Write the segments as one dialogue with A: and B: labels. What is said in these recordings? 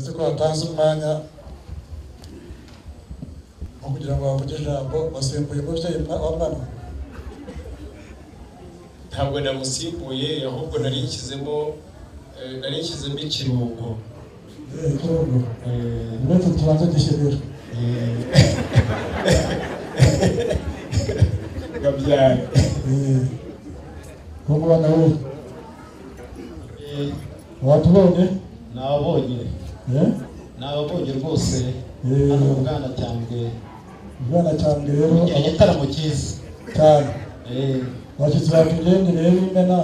A: Ese ko watanze umwanya wo kugira ngo bavuge ijambo, wasimbuye umubyeyi wa mwana?
B: Ntabwo namusimbuye, ahubwo nari nshyizemo ikirungo.
A: Ikirungo uretse tubanze gishyirira
B: gabyara
A: umwana we watubonye?
C: Nababonye, nababonye rwose hano mu Bwanacyambwe.
A: Bwanacyambwe rero
C: igitaramo cyiza
A: cyane. Abashyitsi batugendereye b'imena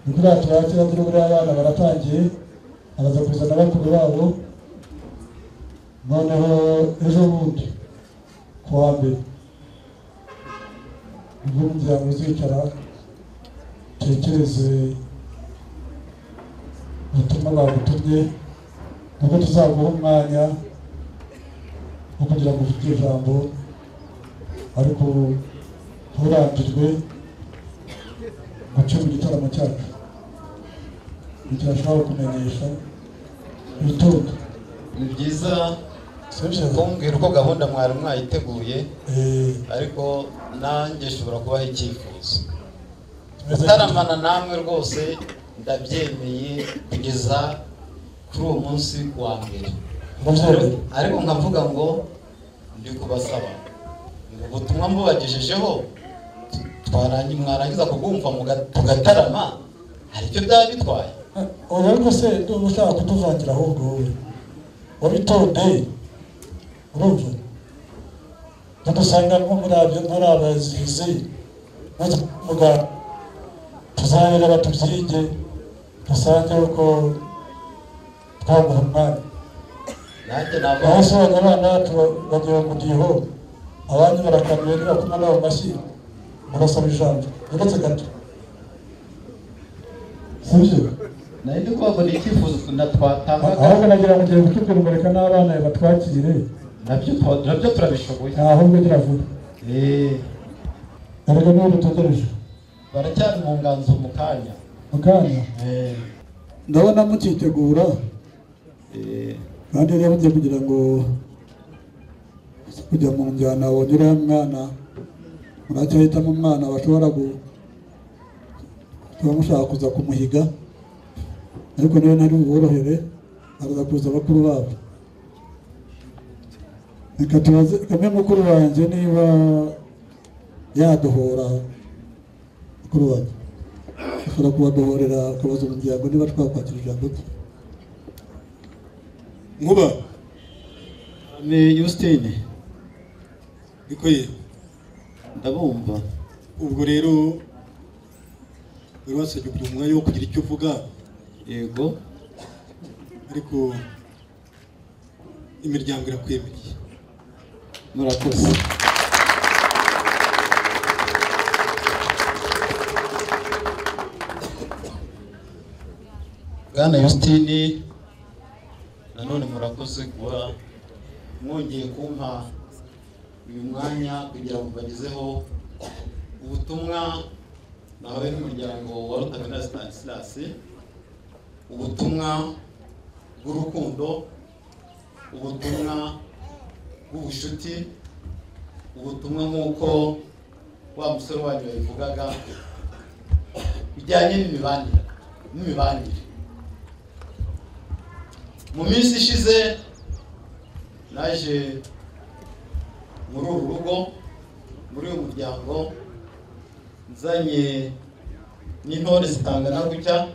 A: ni kuriya turakira, dore buriya abana baratangiye, baraza kuzana bakuru babo. Noneho ejo bundi ku wa mbere nibwo umuryango uzicara utekereze ubutumwa bagutumye, nubwo tuzaguha umwanya wo kugira ngo uvuge ijambo, ariko nturambirwe guca mu gitaramo cyacu. Icyo ashobora kumenyesha witonde.
C: Ni byiza kumbwira uko gahunda mwari mwayiteguye, ariko nanjye nshobora kubaha icyifuzo. Gutaramana namwe rwose ndabyemeye kugeza kuri uwo munsi wa mbere, ariko nkavuga ngo ndi kubasaba ngo ubutumwa mbubagejejeho mwarangiza kubwumva tugatarama, hari icyo byaba bitwaye?
A: Ariko se ndumva ushaka kutuvangira, ahubwo wowe wabitondeye urumva dusanga nko muri abazizi maze muganga tuzabera tubyige dusange uko twaguha umwanya. Aho se abana bacu bagiye mu giho, abandi barakanuye ntibakoma nabo mashyi, murasaba ijambo uretse gato, sibyo?
C: Nari ndi kubabona icyifuzo twatangaga,
A: ahubwo nagira ngo ngiye kutubwira ngo reka n'abana batwakire,
C: nabyo turabishoboye.
A: Ahubwo gira vuba erega niba dutegereje
C: baracyari mu nganzo mu kanya.
A: Mu kanya ndabona mukitegura, kandi rero mugiye kugira ngo kujya mu njyana wongeraho umwana, muracyahitamo umwana bashobora kuba mushaka kuza kumuhiga, ariko niba ntari buborohere araza kuza bakuru babo. Reka tubaze kamwe mukuru wanjye niba yaduhora. Mukuru wanjye ashobora kubaduhorera akabaza umuryango niba twakwakira ijambo rye.
D: Nkuba
C: ni Justine
D: niko ye,
C: ndabumva.
D: Ubwo rero buri wese agira umwanya wo kugira icyo uvuga.
C: Yego,
D: ariko imiryango irakwemereye.
C: Murakoze. Bwana Justine, nanone murakoze kuba mwongeye kumpa uyu mwanya kugira ngo bagezeho ubutumwa nahawe n'umuryango wa Rutaganda Stanislas, ubutumwa bw'urukundo, ubutumwa bw'ubushuti, ubutumwa nk'uko wa musore wanyu yabivugaga bijyanye n'imibanire. Mu minsi ishize naje muri uru rugo, muri uyu muryango, nzanye n'intore zitangana gutya,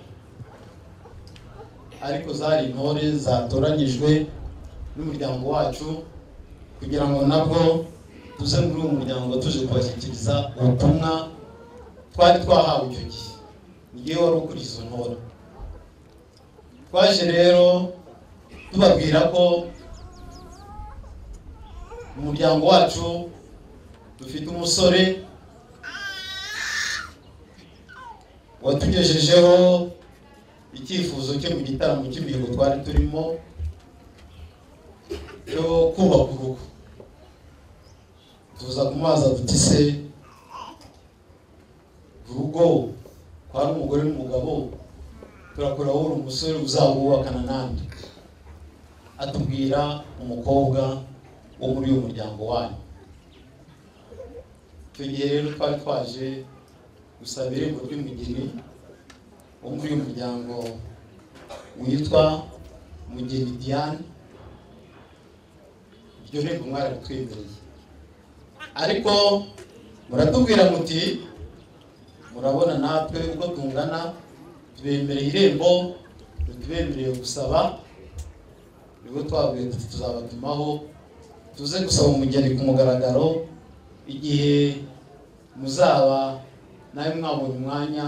C: ariko zari intore zatoranyijwe n'umuryango wacu kugira ngo nabwo tuze muri uyu muryango tuje kubashyikiriza ubutumwa twari twahawe icyo gihe. Nigiye wari ukuriye izo ntore. Twaje rero tubabwira ko mu muryango wacu dufite umusore watugejejeho icyifuzo cye mu gitaramo cy'imihigo twari turimo cyo kubaka urugo. Tuza kumubaza duti se urugo kwari umugore n'umugabo, turakora wowe umusore uzawubakana nande? atubwira umukobwa wo muri uyu muryango wanyu. Icyo gihe rero twari twaje gusaba irembo ry'umugeni wo muri uyu muryango witwa Mugeni Diane. Iryo rembo mwarabitwemereye, ariko muratubwira muti murabona natwe uko tungana, tubemereye irembo, tubemereye gusaba. Nibwo twabwiye tuti tuzabatumaho tuze gusaba umugeni ku mugaragaro igihe muzaba nawe mwabonye umwanya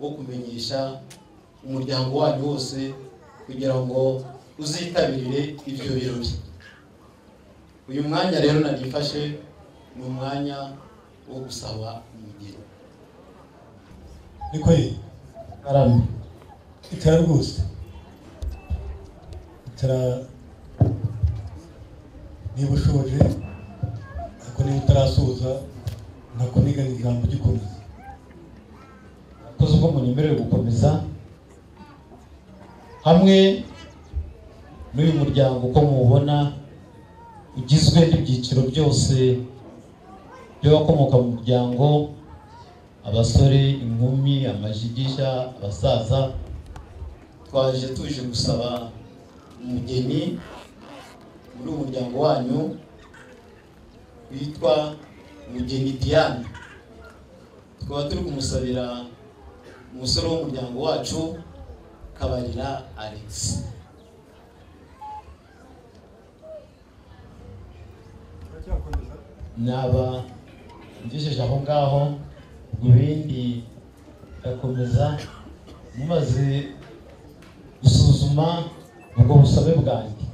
C: wo kumenyesha umuryango wanyu wose kugira ngo uzitabirire ibyo birori. Uyu mwanya rero narifashe ni umwanya wo gusaba umugeni.
D: Niko ye
C: karame
D: itara rwose, itara niba ushoje ariko niba utarasoza ntakuniganya ijambo gikomeza.
C: Murakoze ubwo munyemerere gukomeza hamwe n'uyu muryango uko muwubona ugizwe n'ibyiciro byose by'abakomoka mu muryango, abasore, inkumi, amajigisha, abasaza. Twaje tuje gusaba umugeni muri uyu muryango wanyu witwa Mugeni Diane. Tukaba turi kumusabira umusore w'umuryango wacu Kabarira Alex. Naba ngejeje aho ngaho, ibindi ndakomeza mumaze gusuzuma ubwo busabe bwanjye.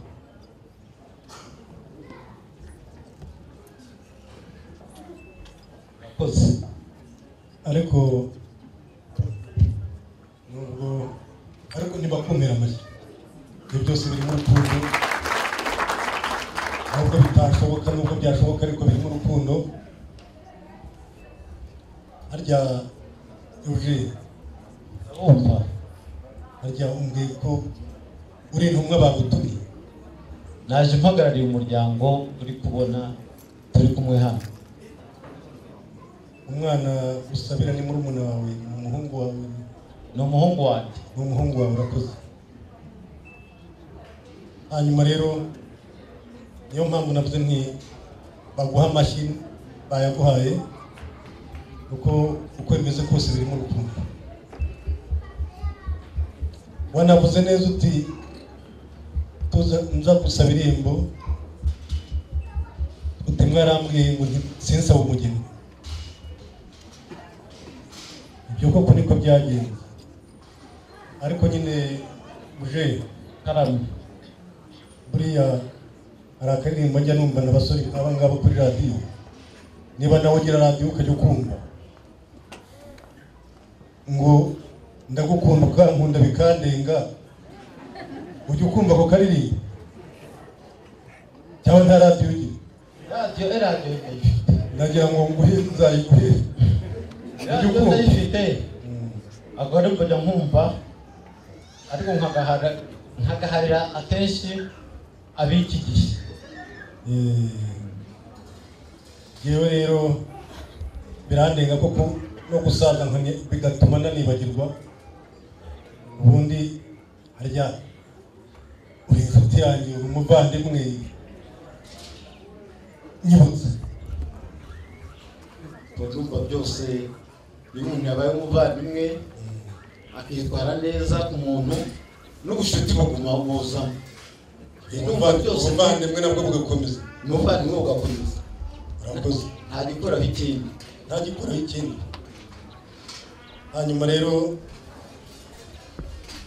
C: Murakoze.
D: Ariko nubwo ariko ntibakumira amashyi, ibyo byose birimo urukundo, nubwo bitashoboka, nubwo byashoboka ariko birimo urukundo. Harya uje
C: ndabumva,
D: harya umbwiye ko uri intumwa bagutumye.
C: Naje mpagarariye umuryango uri kubona turi kumwe hano.
D: Umwana usabira ni murumuna wawe, ni umuhungu wawe?
C: Ni umuhungu wanjye.
D: Ni umuhungu wawe, urakoze. Hanyuma rero niyo mpamvu navuze nti baguha amashyi bayaguhaye, kuko uko bimeze kose birimo urukundo. Wanavuze neza uti nza gusaba irembo, uti mwarambwiye ngo sinsaba umugeni. Ibyo koko niko byagenze, ariko nyine uje
C: karame
D: buriya hari akaririmbo njya numva n'abasore nk'aba ngaba kuri radiyo, niba nawe ugira radiyo ukajya ukumva ngo ndagukunda ukankunda bikandenga, ujya ukumva ako karirimbo cyangwa nta radiyo ugira?
C: Radiyo ndayifite,
D: ndagira ngo nguhe, nzayiguhe.
C: Radiyo ndayifite, ako karirimbo njya nkumva ariko nkagaharira akenshi ab'iki gihe.
D: Yewe rero birandenga koko no gusaza bigatuma nanibagirwa. Ubundi harya uri inshuti yanjye, uri umuvandimwe, nyibutse.
C: Tubyumva byose, iyo umuntu yabaye umuvandimwe akitwara neza ku muntu n'ubucuti buguma buzamo.
D: Ubuvandimwe nabwo bugakomeza.
C: Umuvandimwe bugakomeza.
D: Urakoze.
C: Nta gikuraho ikindi.
D: Nta gikuraho ikindi. Hanyuma rero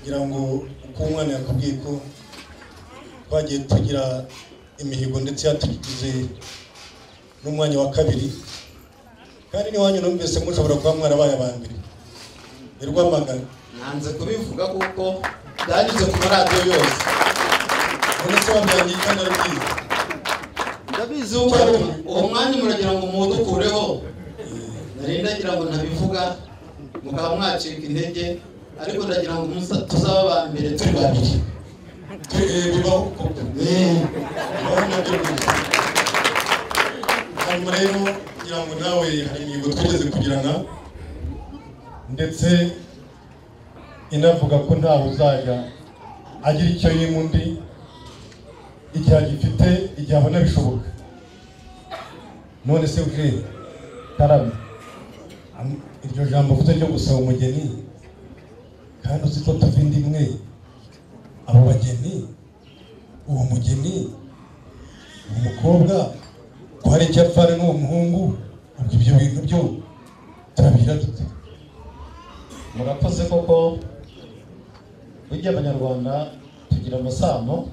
D: ngira ngo uko umwana yakubwiye ko twagiye tugira imihigo ndetse yatugize n'umwanya wa kabiri, kandi n'iwanyu numvise mushobora kuba mwarabaye aba mbere. Ni Rwamagana.
C: Nanze kubivuga kuko byanyuze ku maradiyo yose.
D: None se wabyangiye kandi arabyize?
C: Ndabizi uwo mwanya muragira ngo muwudukureho. Nari ndagira ngo ntabivuga mukaba mwacika intege, ariko ndagira ngo tuzaba aba mbere turi babiri.
D: Nabyo rwose. Hanyuma rero kugira ngo nawe hari imihigo twigeze kugirana, ndetse inavuga ko ntawe uzajya agira icyo yima undi igihe agifite, igihe abona bishoboka. None se uje
C: Karame,
D: iryo jambo uvuze ryo gusaba umugeni, kandi uzi ko tuva indi imwe, abo bageni, uwo mugeni, uwo mukobwa ko hari icyo apfana n'uwo muhungu, ubwo ibyo bintu byo turabira dute?
C: Murakoze koko. Burya Abanyarwanda tugira amasano,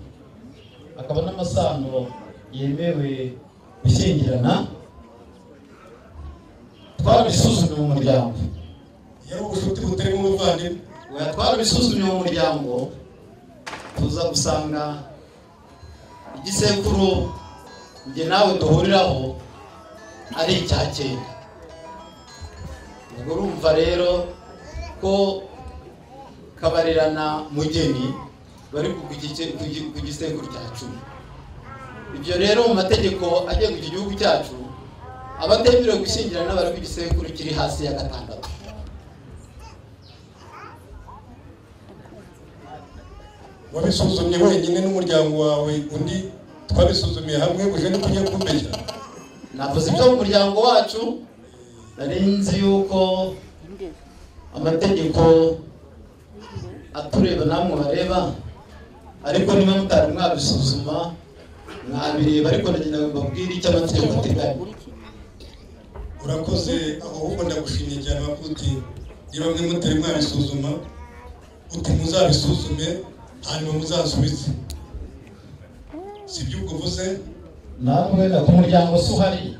C: akaba n'amasano yemewe gushyingirana. Twarabisuzumye mu muryango.
D: Yari ubucuti butarimo ubuvandimwe.
C: Oya, twarabisuzumye mu muryango, tuza gusanga igisekuru njye nawe duhuriraho ari icya 9. Ubwo urumva rero ko Kabarirana Mugeni bari ku gisekuru cya 10. Ibyo rero mu mategeko agenga iki gihugu cyacu, abatemerewe gushyingirana bari ku gisekuru kiri hasi ya 6.
D: Wabisuzumye wenyine n'umuryango wawe, undi twabisuzumiye hamwe, uje no kujya kumbeshya.
C: Navuze ibyo mu muryango wacu, nari nzi yuko amategeko atureba namwe bareba, ariko niba mutari mwabisuzuma mwabireba, ariko nagira ngo mbabwire icyo amategeko ateganya.
D: Urakoze, ahubwo ndagushimye cyane bakuti niba mwe mutari mwabisuzuma, uti muzabisuzume hanyuma muzasubize. Si ibyo ubwo uvuze?
C: Namwe ku muryango si uhari,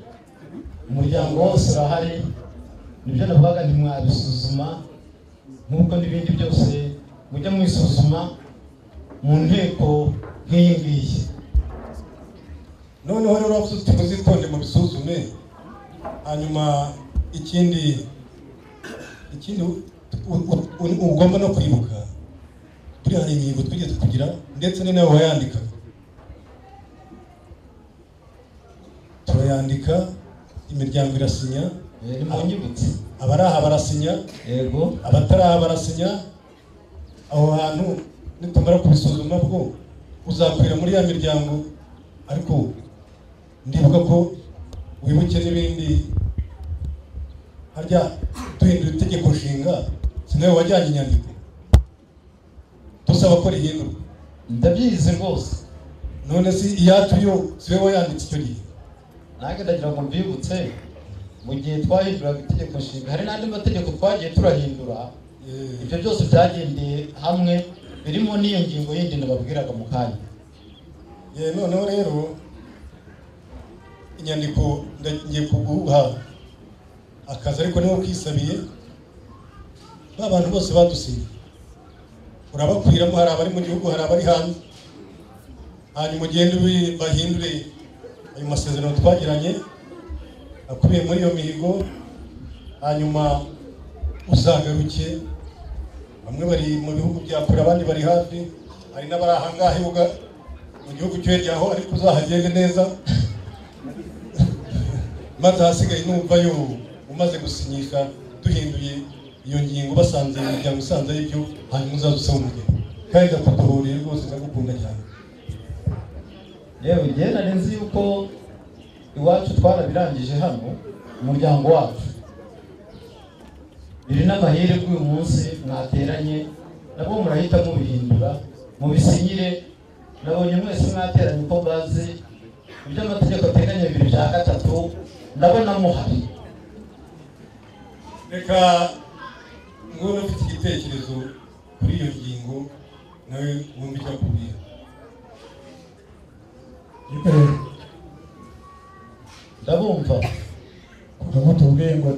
C: umuryango wose urahari, nibyo navugaga ntimwabisuzuma nk'uko n'ibindi byose mujya mwisuzuma mu nteko nk'iyi ngiyi.
D: Noneho rero wavuze uti muzitonde mubisuzume. Hanyuma ikindi ugomba no kwibuka, buriya hari imihigo twigeze kugira, ndetse ni nawe wayandika, turayandika, imiryango irasinya, abari aha barasinya,
C: yego,
D: abatari aha barasinya. Aho hantu nitumara kubisuzuma bwo uzakwira muri ya miryango. Ariko ndibuka ko wibuke n'ibindi, harya duhindura itegeko nshinga, si nawe wajyanye inyandiko dusaba ko rihindurwa.
C: Ndabyizi rwose.
D: None si iyacu yo si we wayanditse icyo gihe?
C: Nanjye ndagira ngo mbibutse, mu gihe twahinduraga itegeko nshinga hari n'andi mategeko twagiye turahindura, ibyo byose byagendeye hamwe, birimo n'iyo ngingo yindi nababwiraga mu kanya.
D: Noneho rero inyandiko ngiye kuguha akazi, ariko niwe ukisabiye. Ba bantu bose badusinye urabakwiramo, hari abari mu gihugu, hari abari hanze. Hanyuma ugende bahindure ayo masezerano twagiranye akubiye muri iyo mihigo, hanyuma uzagaruke. Bamwe bari mu bihugu bya kure, abandi bari hafi, hari n'abari aha ngaha mu gihugu cyo hirya aho, ariko uzahagende neza. Maze ahasigaye numva yo umaze gusinyisha duhinduye iyo ngingo, basanze imiryango isanze ari byo, hanyuma uzaza usaba umugeni. Kandi ndakuduhuriye rwose, ndagukunda cyane.
C: Yewe njye nari nzi yuko iwacu twarabirangije hano, umuryango wacu. Biri n'amahirwe uyu munsi mwateranye, nabwo murahita mubihindura, mubisinyire. Nabonye mwese mwateranye uko mbazi, ibyo amategeko ateganya 2 bya 3 ndabona muhari.
D: Reka ngwino ufite igitekerezo kuri iyo ngingo, nawe wumve icyo akubwira.
C: Ndabumva.
A: Kuko tubwiye ngo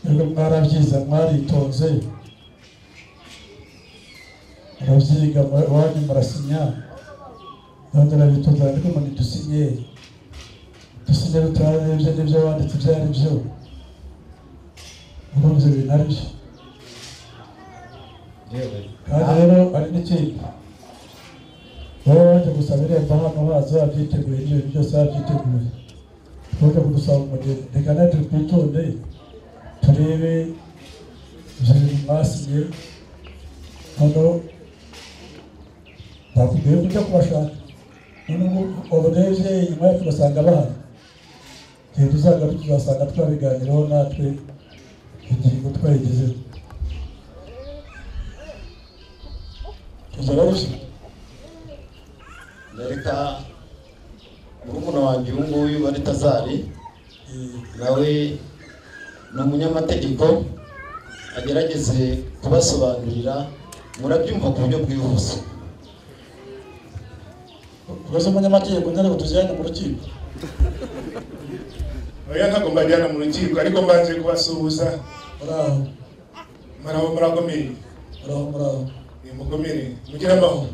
A: nibwo mwarabyize, mwaritonze, murabyiga, iwanyu murasinya, none urabitonze, ariko ngo ntidusinye, dusinye tutarebye n'ibyo wanditse ibyo ari byo, urumva ibintu ari byo. Kandi rero hari n'ikindi, Wowe waje gusaba irembo hano haza wabyiteguye, ibyo bintu byose wabyiteguye, tuje kudusaba umugeni. Reka natwe twitonde turebe ibyo bintu mwasinye. Noneho bakubwiye kujya kubashaka, noneho urebye inyuma yacu ugasanga bahari. Igihe tuzagaruka tuzasanga twabiganiraho natwe ingingo twayigezeho. Tuzaba ari
C: Reka murumuna wanjye uyu nguyu Baritazari nawe ni umunyamategeko, agerageze kubasobanurira, murabyumva ku buryo bwihuse.
A: Ubwo umunyamategeko ntarebe tujyane mu rukiko.
B: Oya, ntabwo mbajyana mu rukiko, ariko mbanje kubasuhuza.
A: Muraho.
B: Muraho, murakomeye.
A: Muraho, muraho.
B: Nimukomere, mugire amahoro.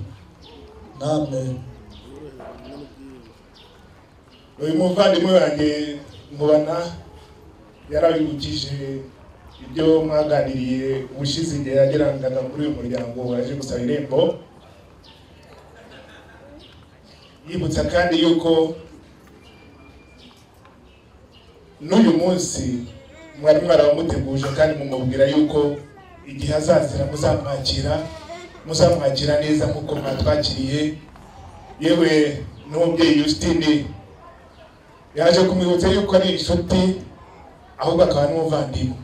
A: Namwe.
B: Uyu muvandimwe wanjye Nkubana yarabibukije ibyo mwaganiriye ubushize igihe yagerangaga muri uyu muryango waje gusaba irembo, yibutsa kandi yuko n'uyu munsi mwari mwarabamuteguje kandi mumubwira yuko igihe azazira muzamwakira neza nk'uko mwatwakiriye. Yewe n'umubyeyi Justine yaje kumwibutsa yuko ari inshuti ahubwo akaba n'umuvandimwe.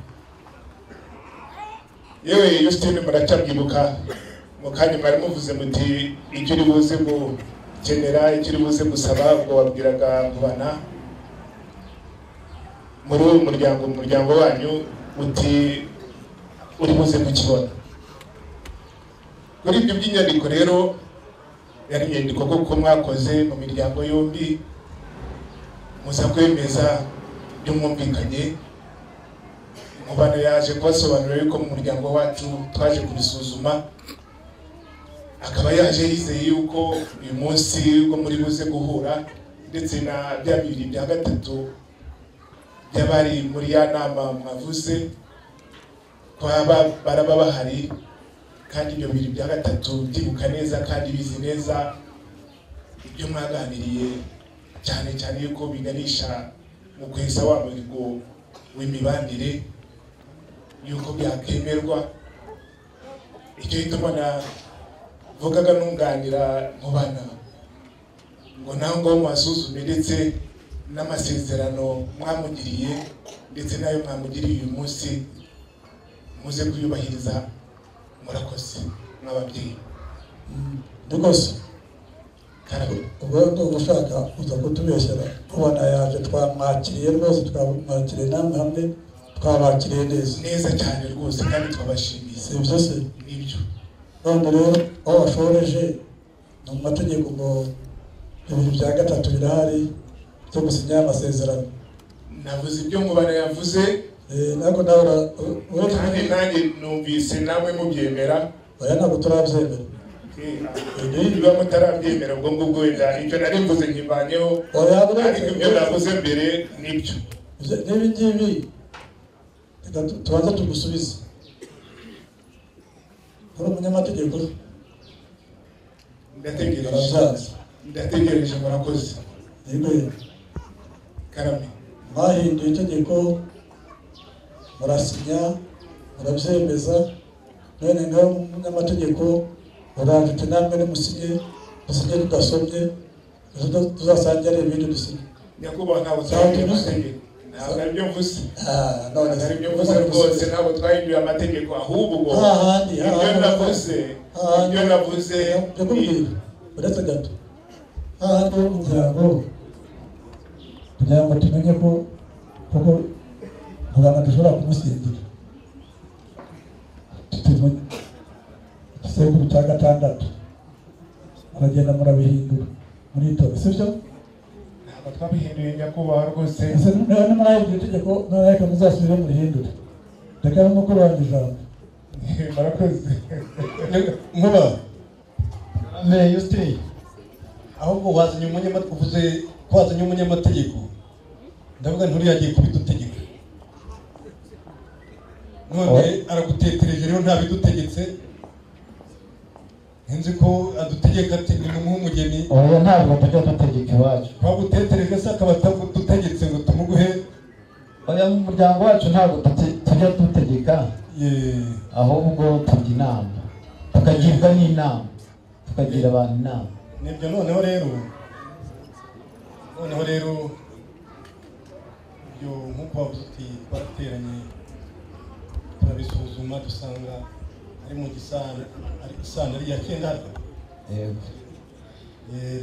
B: Yewe Justine, muracyabyibuka mu kanya mwari muvuze muti icyo uri buze gukenera, icyo uri buze gusaba, ubwo wabwiraga Nkubana muri uyu muryango, umuryango wanyu, uti uri buze kukibona. Kuri ibyo by'inyandiko rero, yari inyandiko kuko mwakoze mu miryango yombi, muza kwemeza by'umwumvikanye. Nkubana yaje kubasobanurira yuko mu muryango wacu twaje kubisuzuma, akaba yaje yizeye yuko uyu munsi ubwo muri buze guhura ndetse na bya bibiri bya gatatu by'abari muri ya nama mwavuze ko baraba bahari, kandi ibyo bibiri bya gatatu byibuka neza kandi bizi neza ibyo mwaganiriye, cyane cyane yuko biganisha mu kwesa wa muhigo w'imibanire yuko byakemerwa. Icyo gituma navugaga nunganira Nkubana ngo naho ngaho mwasuzume ndetse n'amasezerano mwamugiriye ndetse n'ayo mwamugiriye uyu munsi muze kuyubahiriza. Murakoze mw'ababyeyi.
A: Rwose ubwo ndumva ushaka kuza kutubeshyera. Nkubana yaje twamwakiriye rwose, twamwakiriye namwe hamwe twabakiriye neza
B: neza cyane rwose, kandi twabashimiye.
A: Si ibyo se?
B: Nibyo.
A: None rero aho washoreje ni mu mategeko ngo bibiri bya gatatu birahari byo gusinya amasezerano.
B: Navuze ibyo Nkubana yavuze,
A: ntabwo nawe
B: kandi nanjye numvise namwe mubyemera.
A: Oya, ntabwo turabyemera.
B: Niba mutarabyemera ubwo ngubwo wenda icyo nari mvuze nkivanyeho, ariko ibyo navuze mbere nibyo.
A: N'ibi ngibi reka tubanze tugusubize. Uri umunyamategeko?
B: Ndategereje, ndategereje. Murakoze.
A: Yego.
B: Karame.
A: Mwahinduye itegeko, murasinya, murabyemeza, none nawe umunyamategeko uranditse namwe nimusinye, dusinye tudasomye, tuzasange ari ibindi dusinye.
B: Nyakubahwa, ntabwo twahinduye amategeko, ntabwo aribyo mvuze, ntabwo aribyo mvuze rwose, ntabwo twahinduye amategeko, ahubwo ibyo navuze
A: ndakubwira uretse gato hahandi w'umuryango kugira ngo tumenye ko koko Nkubana dushobora kumusingira. Igisekuru cya gatandatu muragenda murabihindura muritora, sibyo?
B: Ntabwo twabihinduye nyakubahwa rwose.
A: Ese niba mwahinduye itegeko, none reka muzasubire murihindure. Reka mukuru wanjye ijambo.
B: Murakoze.
D: Nkuba mbere Justine, ahubwo wazanye umunyamategeko, uvuze ko wazanye umunyamategeko, ndavuga nturi yagiye kubidutegeka none aragutetereje rero ntabidutegetse. Nzi ko adutegeka ati ni mumuhe umugeni.
C: Oya, ntabwo tujya dutegeka iwacu.
D: Twagutetereje se akaba atadutegetse ngo tumuguhe?
C: Oya, mu muryango wacu ntabwo tujya dutegeka, ahubwo tujya inama, tukagirwa n'inama, tukagira abantu inama.
D: Nibyo. Noneho rero ibyo nk'uko wavuze uti twarateranye turabisuzuma dusanga ari mu gisano, ari isano ari iya cyenda.
C: Yego.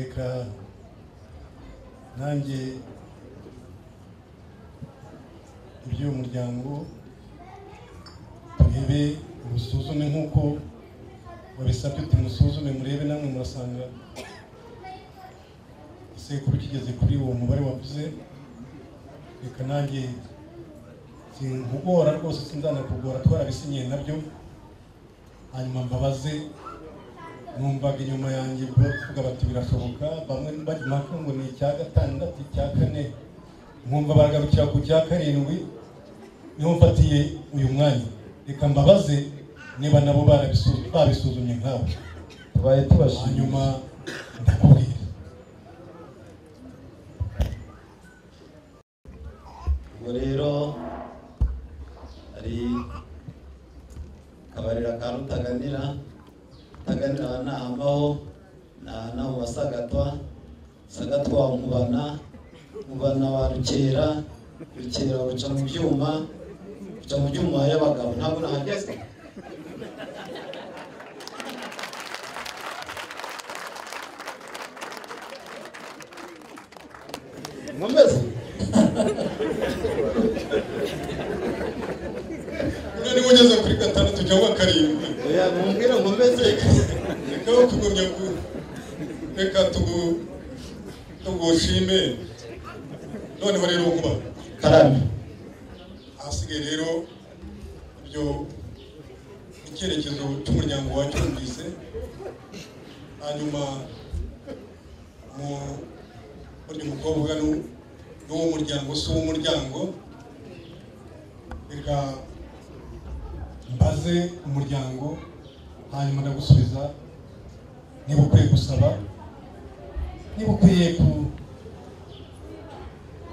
D: Reka nanjye iby'uyu muryango turebe ubusuzume nk'uko wabisabye uti musuzume murebe, namwe murasanga isekuru kigeze kuri uwo mubare wavuze. Reka nanjye sinkugora rwose, sinzanakugora, twarabisinyiye nabyo. Hanyuma mbabaze, numvaga inyuma yanjye bavuga bati birashoboka, bamwe bajya impaka ngo ni icya gatandatu, icya kane, nkumva baragarukira ku cya karindwi, niho mfatiye uyu mwanya. Reka mbabaze niba nabo babisuzumye nkawe.
C: Tubaye tubashimiye.
D: Hanyuma ndakubwira.
C: Ubwo rero hari Kabarira ka Rutaganira, Rutaganira nahambaho na wa Sagatwa, Sagatwa wa Nkubana, Nkubana wa Rukera, Rukera buca mu byuma, buca mu byuma y'abagabo. Ntabwo nahageze. Nkomeze.
D: Niba ugeze kuri gatandatu cyangwa karindwi,
C: oya mumbwire nkomeze.
D: Reka kugumya reka tugushime. Noneho rero nkuba
C: karame,
D: ahasigaye rero ibyo icyerekezo cy'umuryango wacyumvise. Hanyuma mu buryo umukobwa n'uwo muryango si uw'umuryango, reka mbaze umuryango, hanyuma ndagusubiza niba ukwiye gusaba, niba ukwiye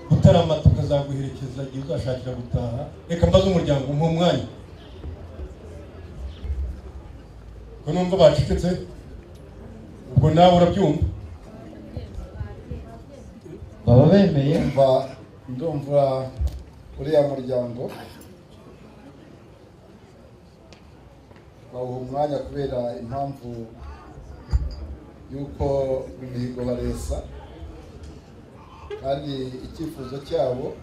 D: gutarama tukazaguherekeza igihe uzashakira gutaha. Reka mbaze umuryango umpe umwanya, ko numva bacecetse, ubwo nawe urabyumva.
C: Baba bemeye.
E: Ndumva uriya muryango bawuha umwanya kubera impamvu y'uko imihigo baresa, kandi icyifuzo cyabo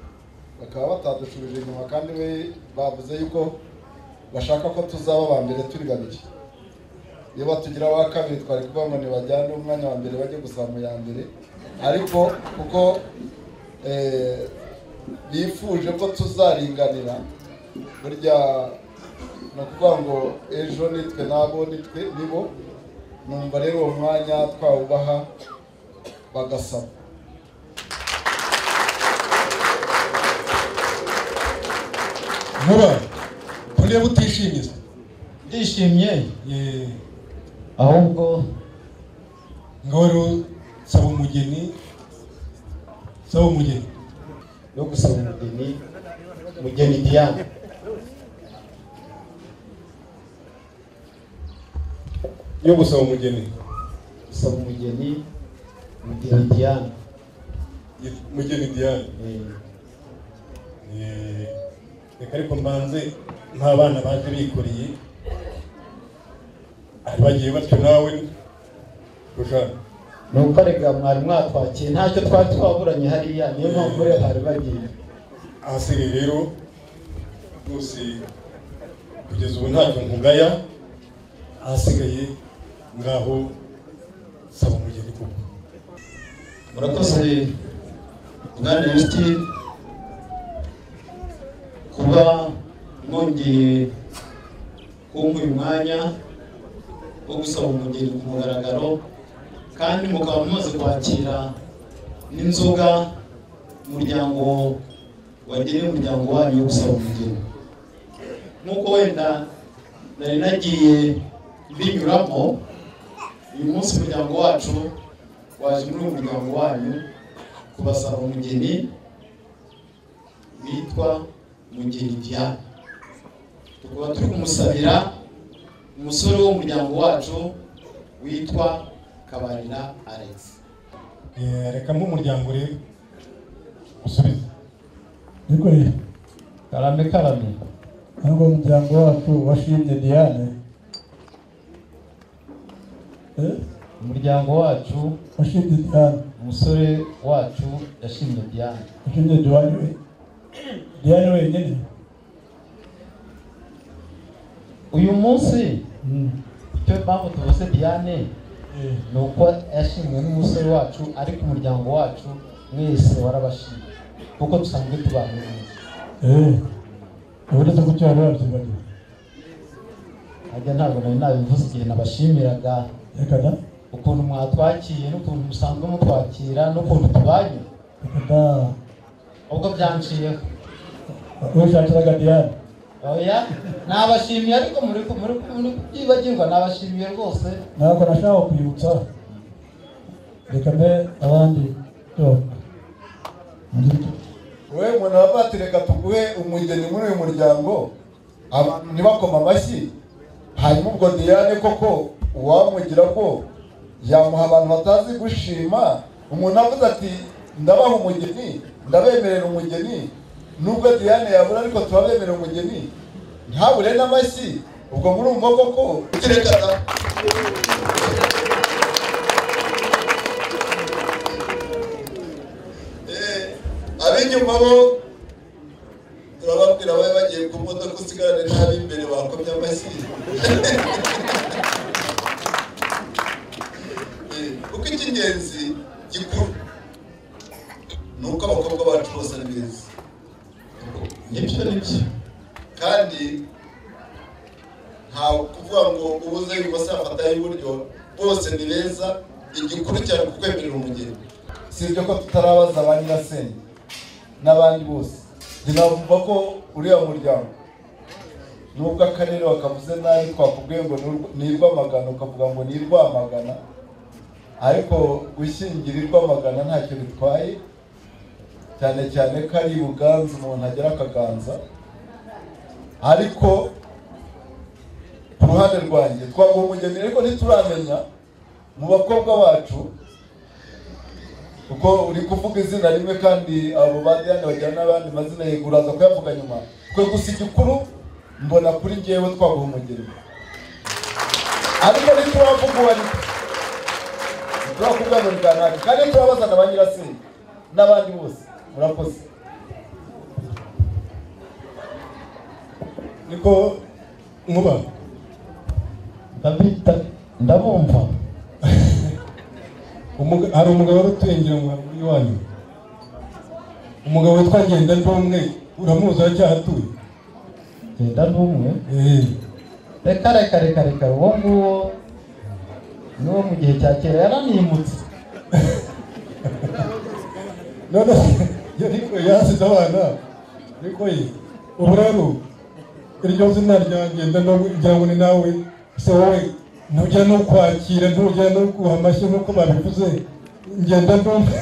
E: bakaba batadushubije inyuma, kandi we bavuze yuko bashaka ko tuzaba aba mbere turi babiri. Iyo batugira aba kabiri twari kuvuga ngo ntibajyane umwanya wa mbere bajye gusaba mu ya mbere, ariko kuko bifuje ko tuzaringanira, burya ni ukuvuga ngo ejo nitwe nabo nitwe nibo. Numva rero uwo mwanya twawubaha bagasaba.
D: Nkuba turebe utishimye.
C: Ndishimye. Ahubwo
D: ngaho rero saba umugeni, saba umugeni
C: yo gusaba umugeni, Mugeni Diane.
D: Yo gusaba umugeni,
C: gusaba umugeni Mugeni Diane.
D: Mugeni Diane. Reka ariko mbanze nk'abana baje bikoreye bagiye batyo nawe Rushana.
C: Nuko rega mwari mwatwakiye ntacyo twari twaburanye hariya, niyo mpamvu rero bari bagiye.
D: Ahasigaye rero rwose kugeza ubu ntacyo nkugaya, ahasigaye ngaho saba umugeni koko.
C: Murakoze Bwana Justin kuba mwongeye kumpa uyu mwanya wo gusaba umugeni ku mugaragaro, kandi mukaba mumaze kwakira n'inzoga umuryango wageneye umuryango wanyu wo gusaba umugeni. Nk'uko wenda nari nagiye mbinyuramo, Uyu munsi umuryango wacu waje muri uyu muryango wanyu kubasaba umugeni witwa Mugeni Diane. Tukaba turi kumusabira umusore w'umuryango wacu witwa Kabarira Alex.
D: Reka nk'umuryango rero usubize.
A: Niko
C: karame karame.
A: Ntabwo umuryango wacu washimye Diane.
C: Umuryango wacu
A: washimye Diane.
C: Umusore wacu yashimye Diane.
A: Yashimye Diane. Diane wenyine.
C: Uyu munsi icyo mpamvu tuvuze Diane ni uko yashimwe n'umusore wacu, ariko umuryango wacu mwese warabashimye kuko dusanzwe tubana neza.
A: Uretse ko cyari wabyibagiwe.
C: Ajya ntabwo nari nabivuze igihe nabashimiraga
A: Reka da.
C: ukuntu mwatwakiye n'ukuntu musanzwe mutwakira n'ukuntu tubanye.
A: Reka da.
C: Ubwo byanciyeho.
A: Wishakiraga Diane.
C: Oya, nabashimiye ariko muri kubyibagirwa, nabashimiye rwose.
A: Ntabwo nashaka kwibutsa. Reka mbe abandi cyo.
E: Wewe mwana wabati reka tuguhe umugeni muri uyu muryango abantu ntibakoma amashyi, hanyuma ubwo Diane koko uwamugira ko yamuha abantu batazi gushima. Umuntu avuze ati ndabaha umugeni, ndabemerera umugeni, nubwo Diane yabura ariko tubabemerera umugeni, ntabure n'amashyi, ubwo murumva koko kirekana. Abinyuma bo turababwira babe bagiye ku modoka usigarane n'ab'imbere bakomye amashyi. Kuko icy'ingenzi gikuru ni uko abakobwa bacu bose ari beza.
C: Nibyo nibyo.
E: Kandi nta kuvuga ngo ubuze ibumoso afata iburyo, bose ni beza, igikuru cyane kukwemerera umugeni. Si ibyo ko tutarabaza ba nyirasenge n'abandi bose. Ndinavuga ko uriya muryango nubwo akarere bakavuze nabi twakubwiye ngo ni Rwamagana ukavuga ngo ni Rwamagana, ariko gushyingira i Rwamagana ntacyo bitwaye, cyane cyane ko ari Buganza umuntu agera akaganza. Ariko ku ruhande rwanjye twaguha umugeni, ariko ntituramenya mu bakobwa bacu, kuko uri kuvuga izina rimwe kandi abo ba Diane bagira n'abandi mazina, yego uraza kuyavuga nyuma. Twe gusa igikuru mbona kuri njyewe twaguha umugeni, ariko ntituravuga uwo ari we, ntiturakuvuga ngo ni kanaka, kandi turabazana ba nyirasenge n'abandi bose. Murakoze.
D: Niko nkuba
C: ndabumva.
D: Hari umugabo wari utuye ngira ngo muri iwanyu, umugabo witwa Ngendandumwe, uramuzi? Aracyahatuye.
C: Ngendandumwe? Reka reka reka reka, uwo nguwo ni uwo mu gihe cya kera, yaranimutse.
D: None yasize abana. Niko ye ubu rero iryo zina rya Ngendandumwe ngira ngo ni nawe se wowe ntujya no kwakira, ntujya no guha amashyi nk'uko babivuze. Ngendandumwe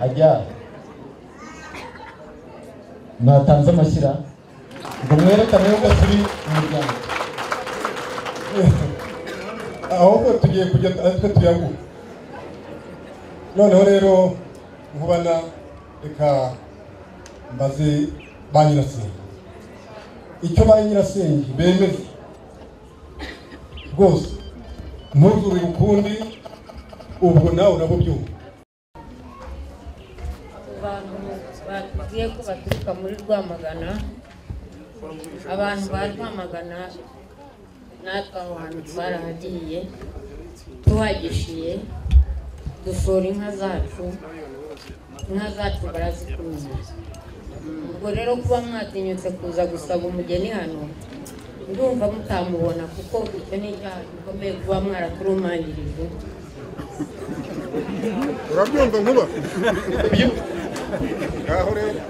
C: ajya natanze amashyira ngo mwerekane yuko turi umuryango.
D: Ahubwo tugiye kujya twe tuyaguha. Noneho rero nkubana reka mbaze ba nyirasenge icyo ba nyirasenge bemeza rwose, ntuzure ukundi, ubwo nawe urabubyumva.
F: Abantu batubwiye ko baturuka muri Rwamagana, abantu ba Rwamagana natwe aho hantu twarahagiye tuhagishiye, dushora inka zacu, inka zacu barazikunze. Ubwo rero kuba mwatinyutse kuza gusaba umugeni hano, ndumva mutamubona kuko icyo ni icyaha gikomeye kuba mwaraturumangirije.
B: Urabyumva nkuba? Ngaho rero.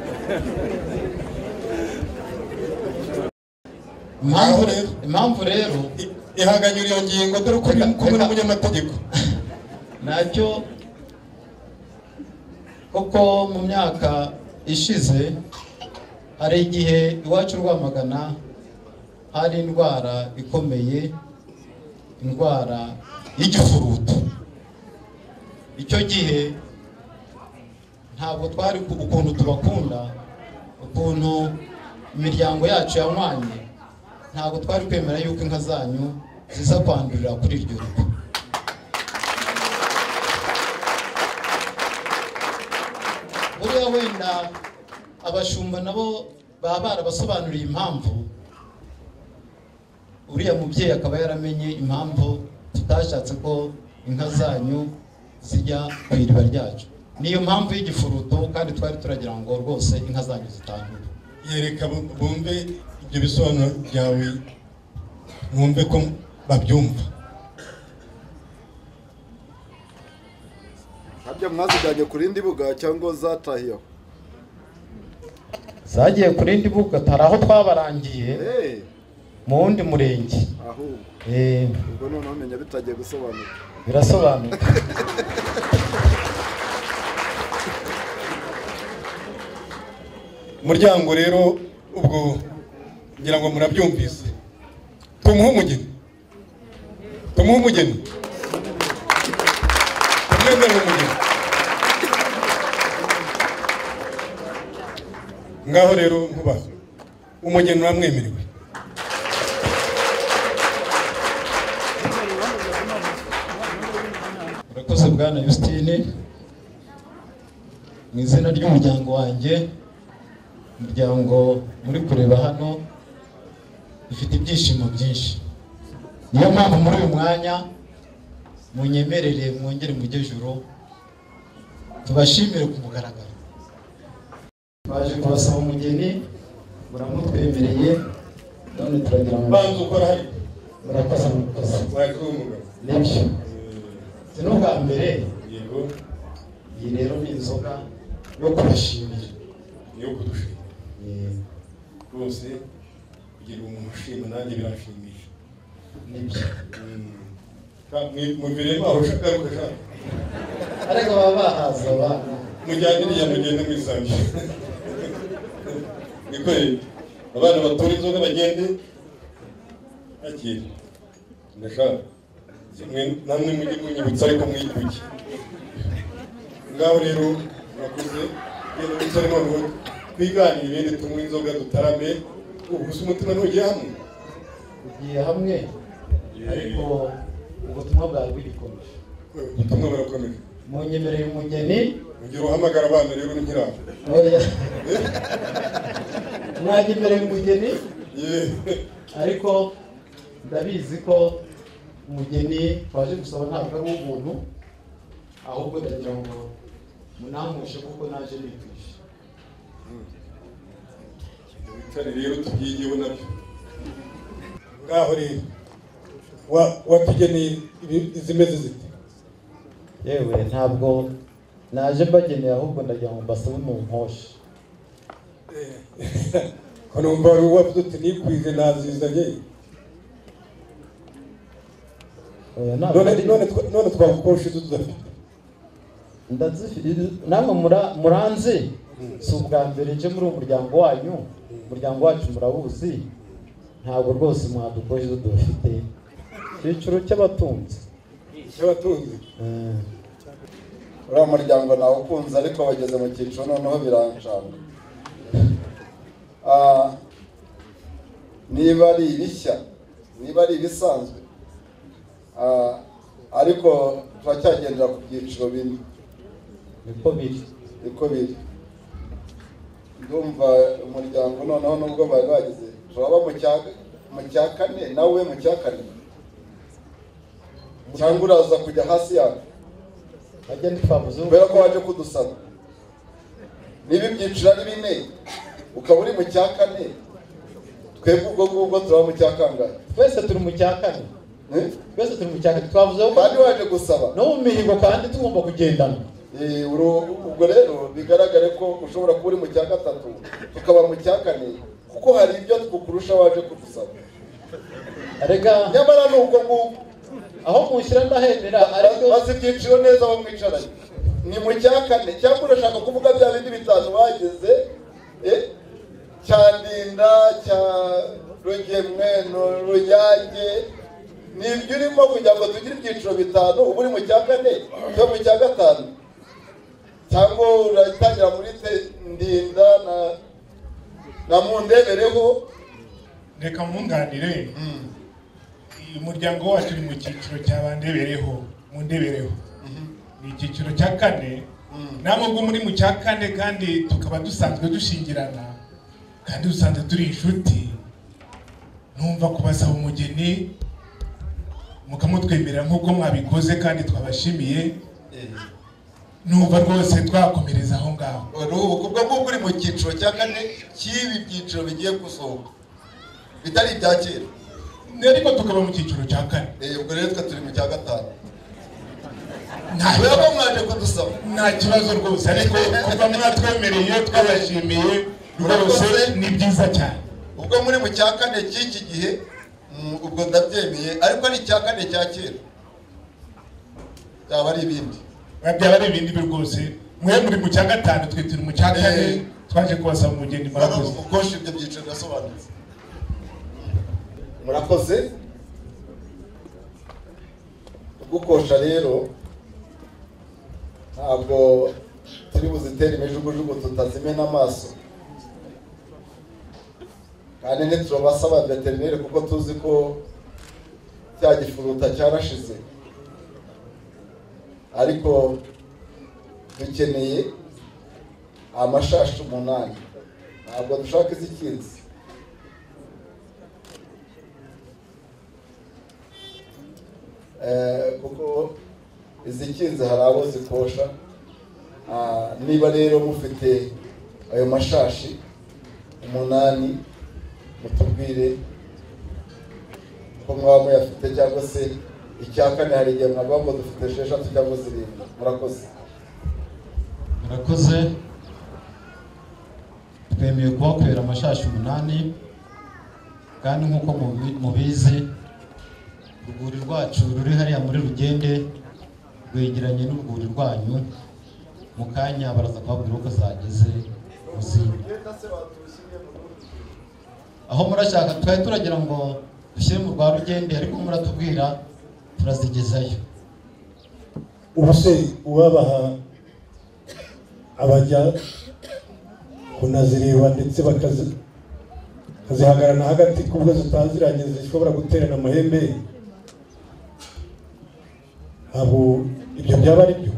C: Impamvu rero
D: Ihanganyura iyo ngingo dore ko uri kumwe n'umunyamategeko.
C: Nacyo koko mu myaka ishize hari igihe iwacu Rwamagana hari indwara ikomeye, indwara y'igifuruto. Icyo gihe ntabwo twari ukuntu tubakunda, ukuntu imiryango yacu yanywanye, ntabwo twari kwemera yuko inka zanyu ziza kwandurira kuri iryo rugo. Buriya wenda abashumba nabo baba barabasobanuriye impamvu, uriya mubyeyi akaba yaramenye impamvu tutashatse ko inka zanyu zijya ku iriba ryacu. Niyo mpamvu y'igifuruto, kandi twari turagira ngo rwose inka zanyu zitandura.
D: Yereka bumve ibyo bisobanuro byawe, mwumve ko babyumva.
E: Harya mwazijyanye ku rindi buga cyangwa zatahiye aho?
C: Zagiye ku rindi buga, hari aho twabarangiye mu wundi murenge.
E: Ahubwo ubwo noneho menya bitagiye gusobanuka.
C: Birasobanuka.
D: Umuryango rero ubwo ngira ngo murabyumvise. Tumuhe umugeni, tumuhe umugeni, tumwemerere umugeni. Ngaho rero nkuba umugeni uramwemerewe.
C: Murakoze Bwana Justine, mu izina ry'umuryango wanjye, umuryango muri kureba hano, dufite ibyishimo byinshi. Niyo mpamvu muri uyu mwanya munyemerere mwongere mujye juru tubashimire ku mugaragaro. Baje kubasaba umugeni, muramutwemereye, none turagira ngo
D: banza ukora hari.
C: Murakoze, murakoze. Nibyo, si n'ubwa mbere.
D: Yego,
C: iyi rero ni inzoga yo kubashimira,
D: yo kudushimira rwose. Kugira umuntu ushima nanjye biranshimisha.
C: Nibyo.
D: Muviremo aho ushaka ushaka,
C: ariko baba bahaza abana.
D: Mujyane iriya, mugende mwisange. Niko abana batura inzoga bagende akira. Ndashaka namwe mujye munyibutsa, ariko mwibuke. Ngaho rero murakoze, genda wicare noneho twiganire ibindi, tunywe inzoga dutarame. Ubu gusa umutima ntugiye hamwe,
C: ugiye hamwe, ariko ubutumwa bwawe bugikomeje.
D: Ubutumwa burakomeje.
C: Munyemereye umugeni.
D: Ongera uhamagara abana rero nkiraho.
C: Mwanyemereye umugeni, ariko ndabizi ko umugeni twaje gusaba ntabwo ari uw'ubuntu, ahubwo ndagira ngo munamushe kuko naje nikwije.
D: Wicare rero tubyigeho nabyo. Ngaho rero watugeneye izimeze zite?
C: Yewe ntabwo naje mbageneye, ahubwo ndagira ngo mbasabe mu nkoshe.
D: Ko numva wari wavuze uti nikwije nazizanye. None twagukosha izo tudafite.
C: Namwe muranzi, si ubwa mbere nje muri uwo muryango wanyu, umuryango wacu murawuzi, ntabwo rwose mwadukosha izo dufite. Icyiciro cy'abatunzi.
D: Cy'abatunzi.
E: Uriya muryango nawukunze, ariko bageze mu cyiciro noneho biranshanga. Niba ari ibishya, niba ari ibisanzwe, ariko turacyagendera ku byiciro bine.
C: Niko biri,
E: niko biri. Ndumva umuryango noneho nubwo bari bageze turaba mu cya kane, nawe mu cya kane, cyangwa uraza kujya hasi yawe kubera ko waje kudusaba. Niba ibyiciro ari bine ukaba uri mu cya kane, twebwe ubwo ngubwo turaba mu cya kangahe?
C: Twese turi mu cya kane. Twese turi mu cya kane. Twavuze ko
E: kandi waje gusaba
C: no mu mihigo, kandi tugomba kugendana.
E: Ubwo rero bigaragare ko ushobora kuba uri mu cya gatatu tukaba mu cya kane, kuko hari ibyo tukurusha waje kudusaba.
C: Arega
E: nyamara ni uko nguko
C: aho mushyira ndahemera, ariko
E: bazi ibyiciro neza aho mwicaranye ni mu cya kane, cyangwa urashaka kuvuga bya bindi bitanu bageze cya Ndinda, cya Rugemwe, Ruyange, ni ibyo urimo kugira ngo tugire ibyiciro bitanu. Uba uri mu cya kane cyangwa mu cya gatanu, cyangwa uratangira muri Ndinda na Mundebereho.
B: Reka mwunganire, umuryango wacu uri mu cyiciro cya Bandebereho, Mundebereho ni icyiciro cya kane. Namwe ubwo muri mu cya kane kandi tukaba dusanzwe dushingirana kandi dusanzwe turi inshuti, numva kubasaba umugeni mukamutwemerera nk'uko mwabikoze kandi twabashimiye, numva rwose twakomereza aho ngaho.
E: Ubwo ngubwo uri mu cyiciro cya kane cy'ibi byiciro bigiye gusohoka bitari ibya kera,
B: ariko tukaba mu cyiciro cya kane.
E: Ubwo rero twe turi mu cya gatanu. Ntabwo mwaje kudusaba,
B: nta kibazo rwose, ariko kuva mwatwemereye twabashimiye rwose, ni byiza cyane.
E: Ubwo muri mu cya kane cy'iki gihe, ubwo ndabyemeye, ariko ari icya kane cya kera byaba ari ibindi,
B: byaba ari ibindi rwose. Mwe muri mu cya gatanu, twe turi mu cya kane, twaje kubasaba umugeni. Murakoze.
E: Ukosha ibyo byiciro birasobanutse. Murakoze. Gukosha rero ntabwo turi buzitere imijugujugu tutazimena amaso, kandi ntiturabasaba veterineri kuko tuzi ko cya gifuruta cyarashize, ariko dukeneye amashashi 8, ntabwo dushaka izikinze. Kuko izikinze hari abo zikosha. Niba rero mufite ayo mashashi 8 mutubwire ko mwaba muyafite, cyangwa se icya kane hari igihe mwavuga ngo dufite 6 cyangwa 7. Murakoze.
C: Murakoze. Twemeye kubakorera amashashi 8, kandi nk'uko mubizi urwuri rwacu ruri hariya muri Rugende rwegeranye n'urwuri rwanyu. Mu kanya baraza kubabwira uko zageze muzindi. Aho murashaka twari turagira ngo dushyire mu rwa Rugende, ariko muratubwira turazigezayo.
D: Ubu se ubabaha abajya kunazireba ndetse bakazihagarana hagati kubwo zitaziranye zishobora guterana amahembe, abo ibyo byaba ari byo?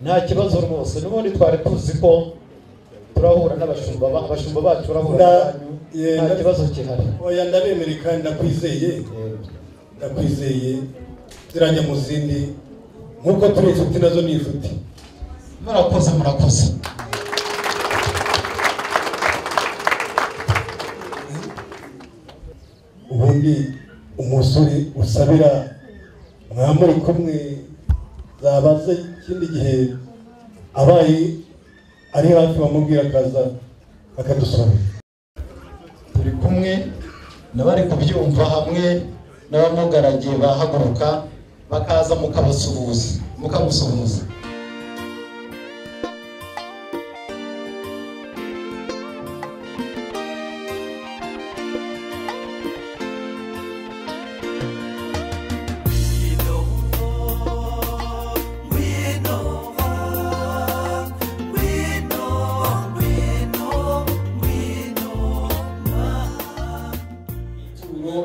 C: Nta kibazo rwose, n'ubundi twari tuzi ko turahura n'abashumba, abashumba bacu barahura n'abanyu, nta kibazo gihari.
D: Oya, ndabemereye kandi ndakwizeye, ndakwizeye zirajya mu zindi nk'uko turi inshuti nazo ni inshuti.
C: Murakoze, murakoze.
D: Ubundi umusore usabira mwamuri kumwe zabaze ikindi gihe abaye ari hafi bamubwira akaza akadusaba.
C: Turi kumwe n'abari kubyumva hamwe n'abamugaragiye bahaguruka bakaza mukabasuhuza, mukamusuhuza.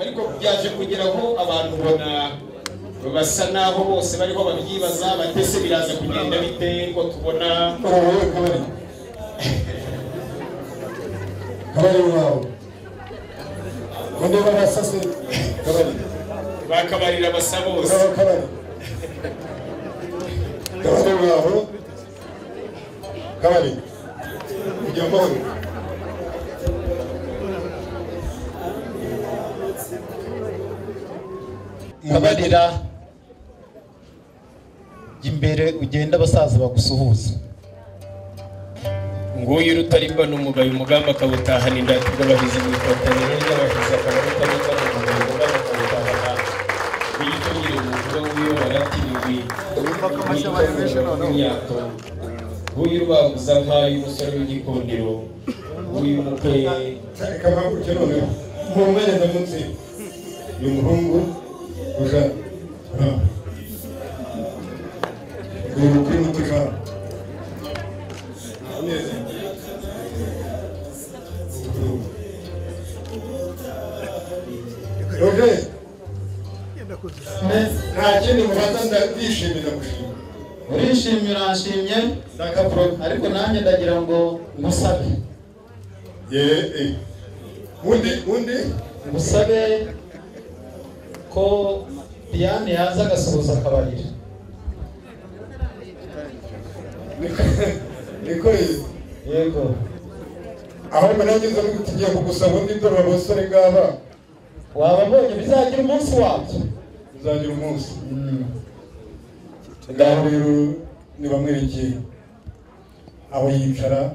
G: Ariko byaje kugeraho abantu ubona basa naho bose bariho babyibaza batese biraza kugenda bite ko tubona
D: kabari wawe barasase kabari
G: bakabarira basa bose
D: kabari wawe kabari ujya amahoro.
C: Kabarira imbere ugenda abasaza bagusuhuza.
G: Nguyu Rutarimba n'umugayo umugamba akawutahana indatirwa abahizi mu ikotaniro ry'abahizi akaba Rutarimba n'umugayo. Wibere mu nkuba nguyu baratiriwe imyato nguyu rubanguza nkayo umusore w'igikundiro nguyu umukwe.
D: Reka mpaguruke noneho mu mwanya ndamutse uyu muhungu uja uyu mukuru muto Jean Roger, nta kindi mubanza ndishimira gushima.
C: Urishimira nshimye ariko nanjye ndagira ngo ngusabe.
D: Undi
C: ngusabe ko Diane yaza agasuhuza akabarira.
D: Niko
C: yego.
D: Ahubwo nanjye nza tugiye kugusaba undi dore abasore ngaba
C: wababonye bizagira umunsi wabyo.
D: Bizagira umunsi. Ngaho rero nibamwerekeye aho yicara,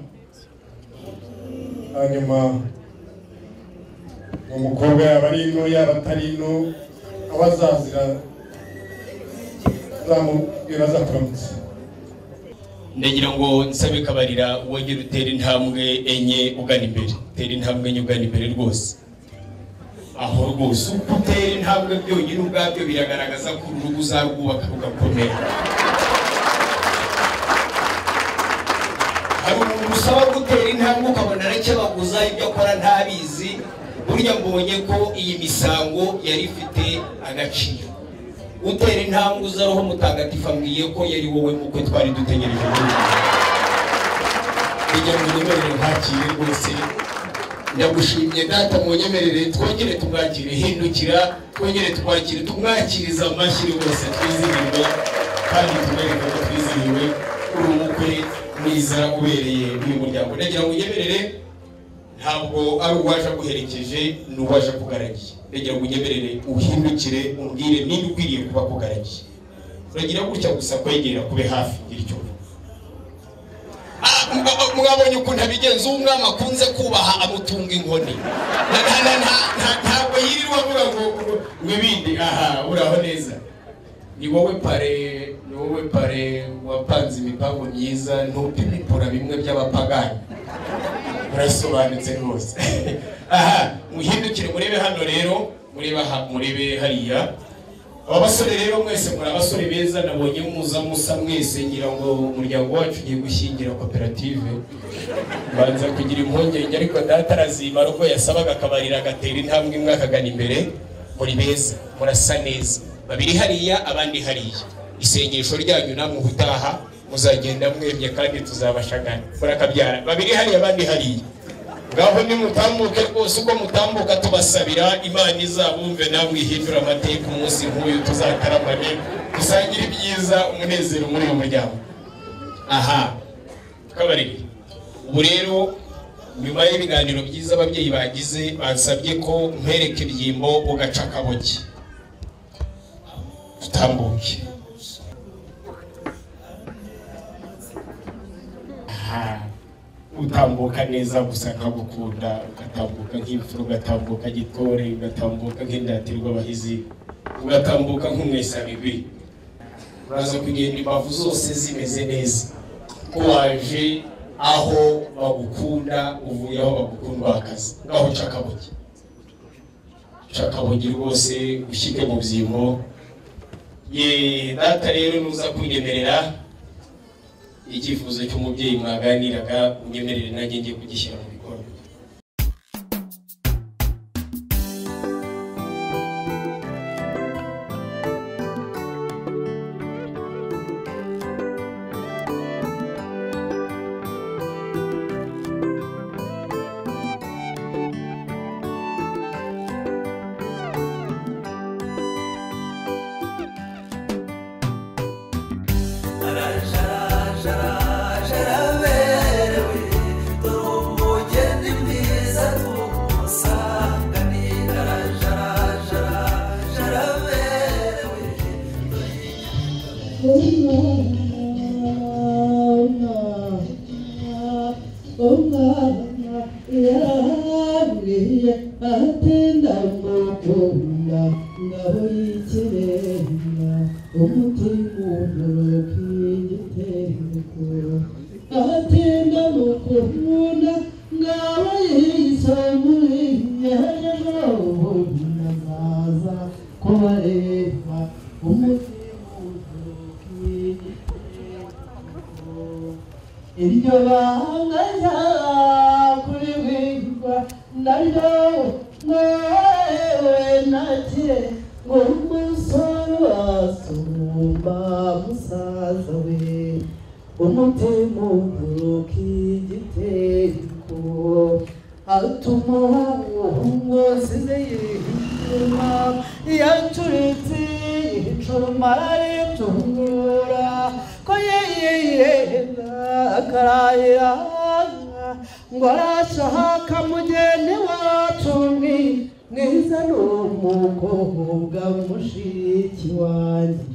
D: hanyuma umukobwa yaba ari ino yaba atari ino aho azazira zamubwira azakuramutse.
G: Ndagira ngo nsabe Kabarira wongere utere intambwe enye ugana imbere, utera intambwe enye ugana imbere rwose. Aho rwose uko utera intambwe byonyine ubwabyo biragaragaza ko uru rugo uzarwubaka rugakomera. Hari umuntu usaba gutera intambwe ukabona arakebaguza ibyo akora ntabizi. Burya mbonye ko iyi misango yari ifite agaciro. Utera intambwe uza Roho Mutagatifu ambwiye ko yari wowe mukwe twari dutegereje. Bijya mu nyemerere nkwakire rwose. Ndagushimye data, munyemerere twongere tumwakire. Hindukira twongere tumwakire, tumwakiriza amashyi rwose, twizihirwe kandi tumwereke ko twizihiwe. Uri umukwe mwiza ubereye uyu muryango. Ndagira ngo unyemerere, ntabwo ari uwaje aguherekeje ni uwaje akugaragiye. Ndagira ngo unyemerere uhindukire umbwire ninde ukwiriye kuba akugaragiye. Uragira gutya gusa kwegera kube hafi ngira icyo uvuga. Mwabonye ukuntu abigenza umwami akunze kubaha amutunga inkoni. Ntabwo yirirwa avuga ngo ibindi. Aha uraho neza, ni wowe pare, ni wowe pare wapanze imipango myiza, ntupime ipora bimwe by'abapagani. Murasobanutse rwose. Aha muhindukire murebe hano rero, murebe aha, murebe hariya. Aba basore rero mwese muri abasore beza, nabonye muza musa mwese, ngira ngo umuryango wacu ugiye gushyingira koperative. Banza kugira impungenge ariko data arazimara ubwo yasabaga akabarira agatera intambwe imwe akagana imbere. Muri beza, murasa neza, babiri hariya abandi hariya. Isengesho ryanyu namwe ubutaha muzagenda mwemye kandi tuzabashagana. Murakabyara, babiri hariya abandi hariya. Ngaho nimutambuke rwose, uko mutambuka tubasabira Imana izabumve namwe ihindura amateka. Umunsi nk'uyu tuzataramane dusangire ibyiza, umunezero muri uyu muryango. Aha Kabarire, ubu rero nyuma y'ibiganiro byiza ababyeyi bagize, bansabye ko nkwereka ibyimbo ugaca akaboki utambuke. Aha utambuka neza gusa nkagukunda, ugatambuka nk'imfura, ugatambuka gitore, ugatambuka nk'indatirwa abahizi, ugatambuka nk'umwesabigwi. Uraza kugenda imbavu zose zimeze neza, ko waje aho bagukunda, uvuye aho bagukunda akazi. Ngaho ca akabogi, ca akabogi rwose ushyike mu byimbo. Ye data rero nuza kunyemerera icyifuzo cy'umubyeyi mwaganiraga, unyemerere nanjye ngiye kugishyira mu bikorwa.
H: Atenda mukunda ngabo y'ikirenga. Umutima untoroka igiteko atinda mukunda ngaba yisomuriye nazaza kubareba umutima untoroka igiteko iryo banga kuribwirwa naryo mwewe nakire ngo umusore wasumba musaza we umutima untoroka igiteko atuma umuhungu asize inyuma yacuritse icuma aritura ko yiyenda akarahira ngo arashaka mugeni wacu mwiza n'umukobwa mushiki wanjye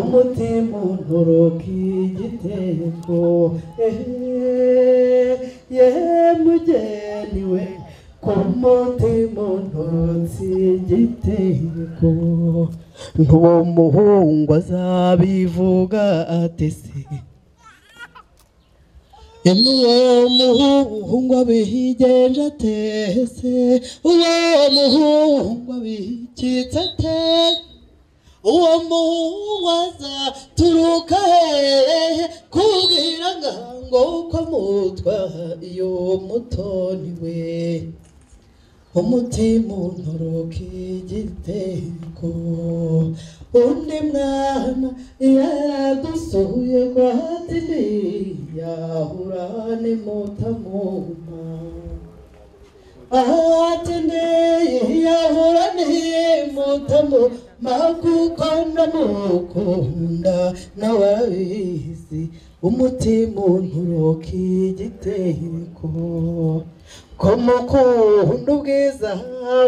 H: umutima untoroka igiteko ye mugeni we ku mutima untorotse igiteko ntuwo muhungu azabivuga atese Uwo muhungu abigenje atese uwo muhungu abikitse ate uwo muhungu azaturuka hehe kubwira ngo uko mutwa iyo mutoni we umutima untoroka igiteko undi mwana yaradusuye kwa Hatini yahura nimutamuma Hatini yahura nimutamuma kuko ndamukunda n'ababizi umutima untoroka igiteko ko mukunda ubwiza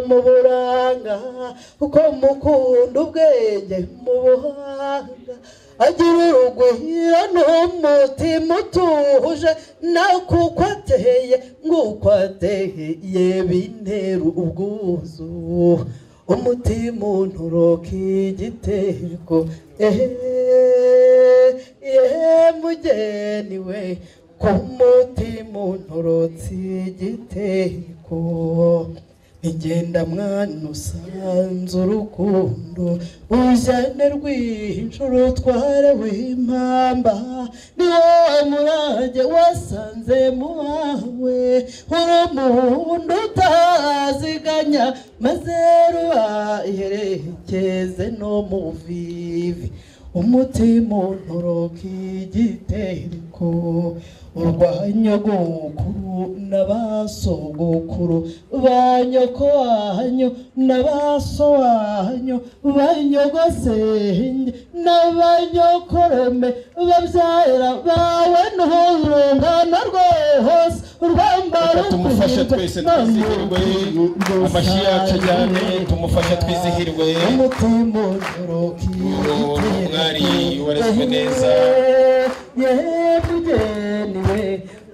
H: mu buranga uko mukunda ubwenge mu buhanga agira urugwiro n'umutima utuje nakuko ateye nguko ateye bintera ubwuzu umutima untoroka igiteko mugeni we ku mutima untorotse igiteko igenda mwana usanze urukundo ujyane rw'inshuro utware w'impamba ni wowe murage wasanze mu wawe uri umuhundo utaziganya maze rubaherekeze no mu vivi umutima untoroka igiteko urwanyogokuru n'abasogokuru ba nyoko wanyu n'abaso wanyu banyogosenge n'abanyokorome babyara bawe n'urungano rwose urwambaro
G: tumufashe twese twizihirwe amashyi yacu ajyane tumufashe twizihirwe
H: umutima untoroka
G: umwari warezwe neza
H: mugeni we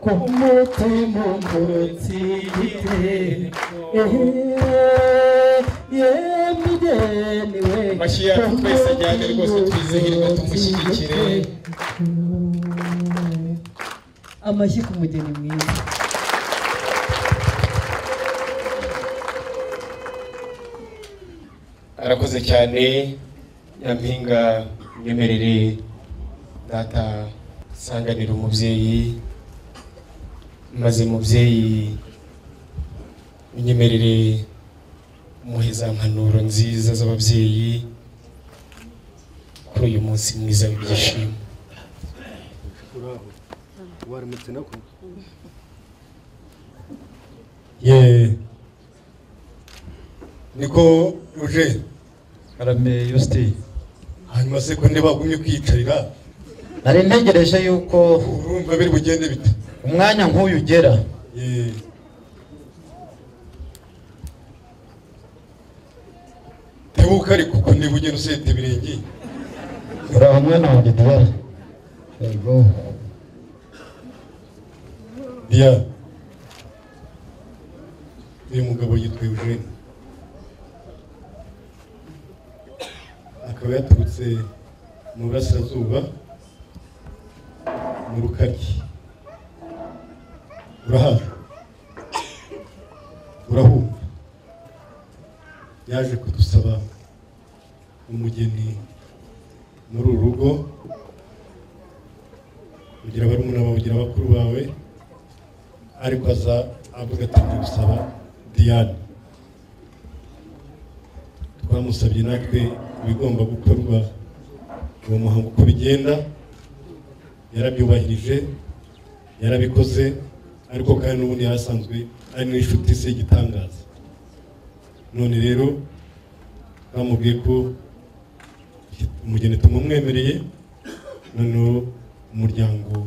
H: ku mutima untorotse igiteko mugeni we
G: amashyi yacu twese ajyane rwose twizihirwe tumushyigikire
H: amashyi ku mugeni mwiza.
G: Arakoze cyane Nyampinga nyemerere data sanganira umubyeyi maze mubyeyi unyemerere muhe za mpanuro nziza z'ababyeyi kuri uyu munsi mwiza w'ibyishimo.
D: Ye niko uje
I: Karame Yusti.
D: Hanyuma se ko ndibagumye kwiyicarira
I: nari ntegereje yuko
D: urumva biri bugende bite
I: umwanya nk'uyu ugera.
D: Tebuka ariko ko niba ugenda useta ibirenge.
I: Uraho mwana wanjye Diya. Yego.
D: Diya. Uyu mugabo yitwa Eugene. Akaba yaturutse mu burasirazuba mu Rukaryi. Urahazi, urahumva. Yaje kudusaba umugeni muri uru rugo, ugira barumuna bawe, ugira bakuru bawe, ariko aza avuga ati ndi gusaba Diane. Twamusabye natwe ibigomba gukorwa uwo muhango uko bigenda, yarabyubahirije, yarabikoze, ariko kandi n'ubundi yarasanzwe ari n'inshuti se y'igitangaza. None rero bamubwiye ko umugeni tumumwemereye, noneho umuryango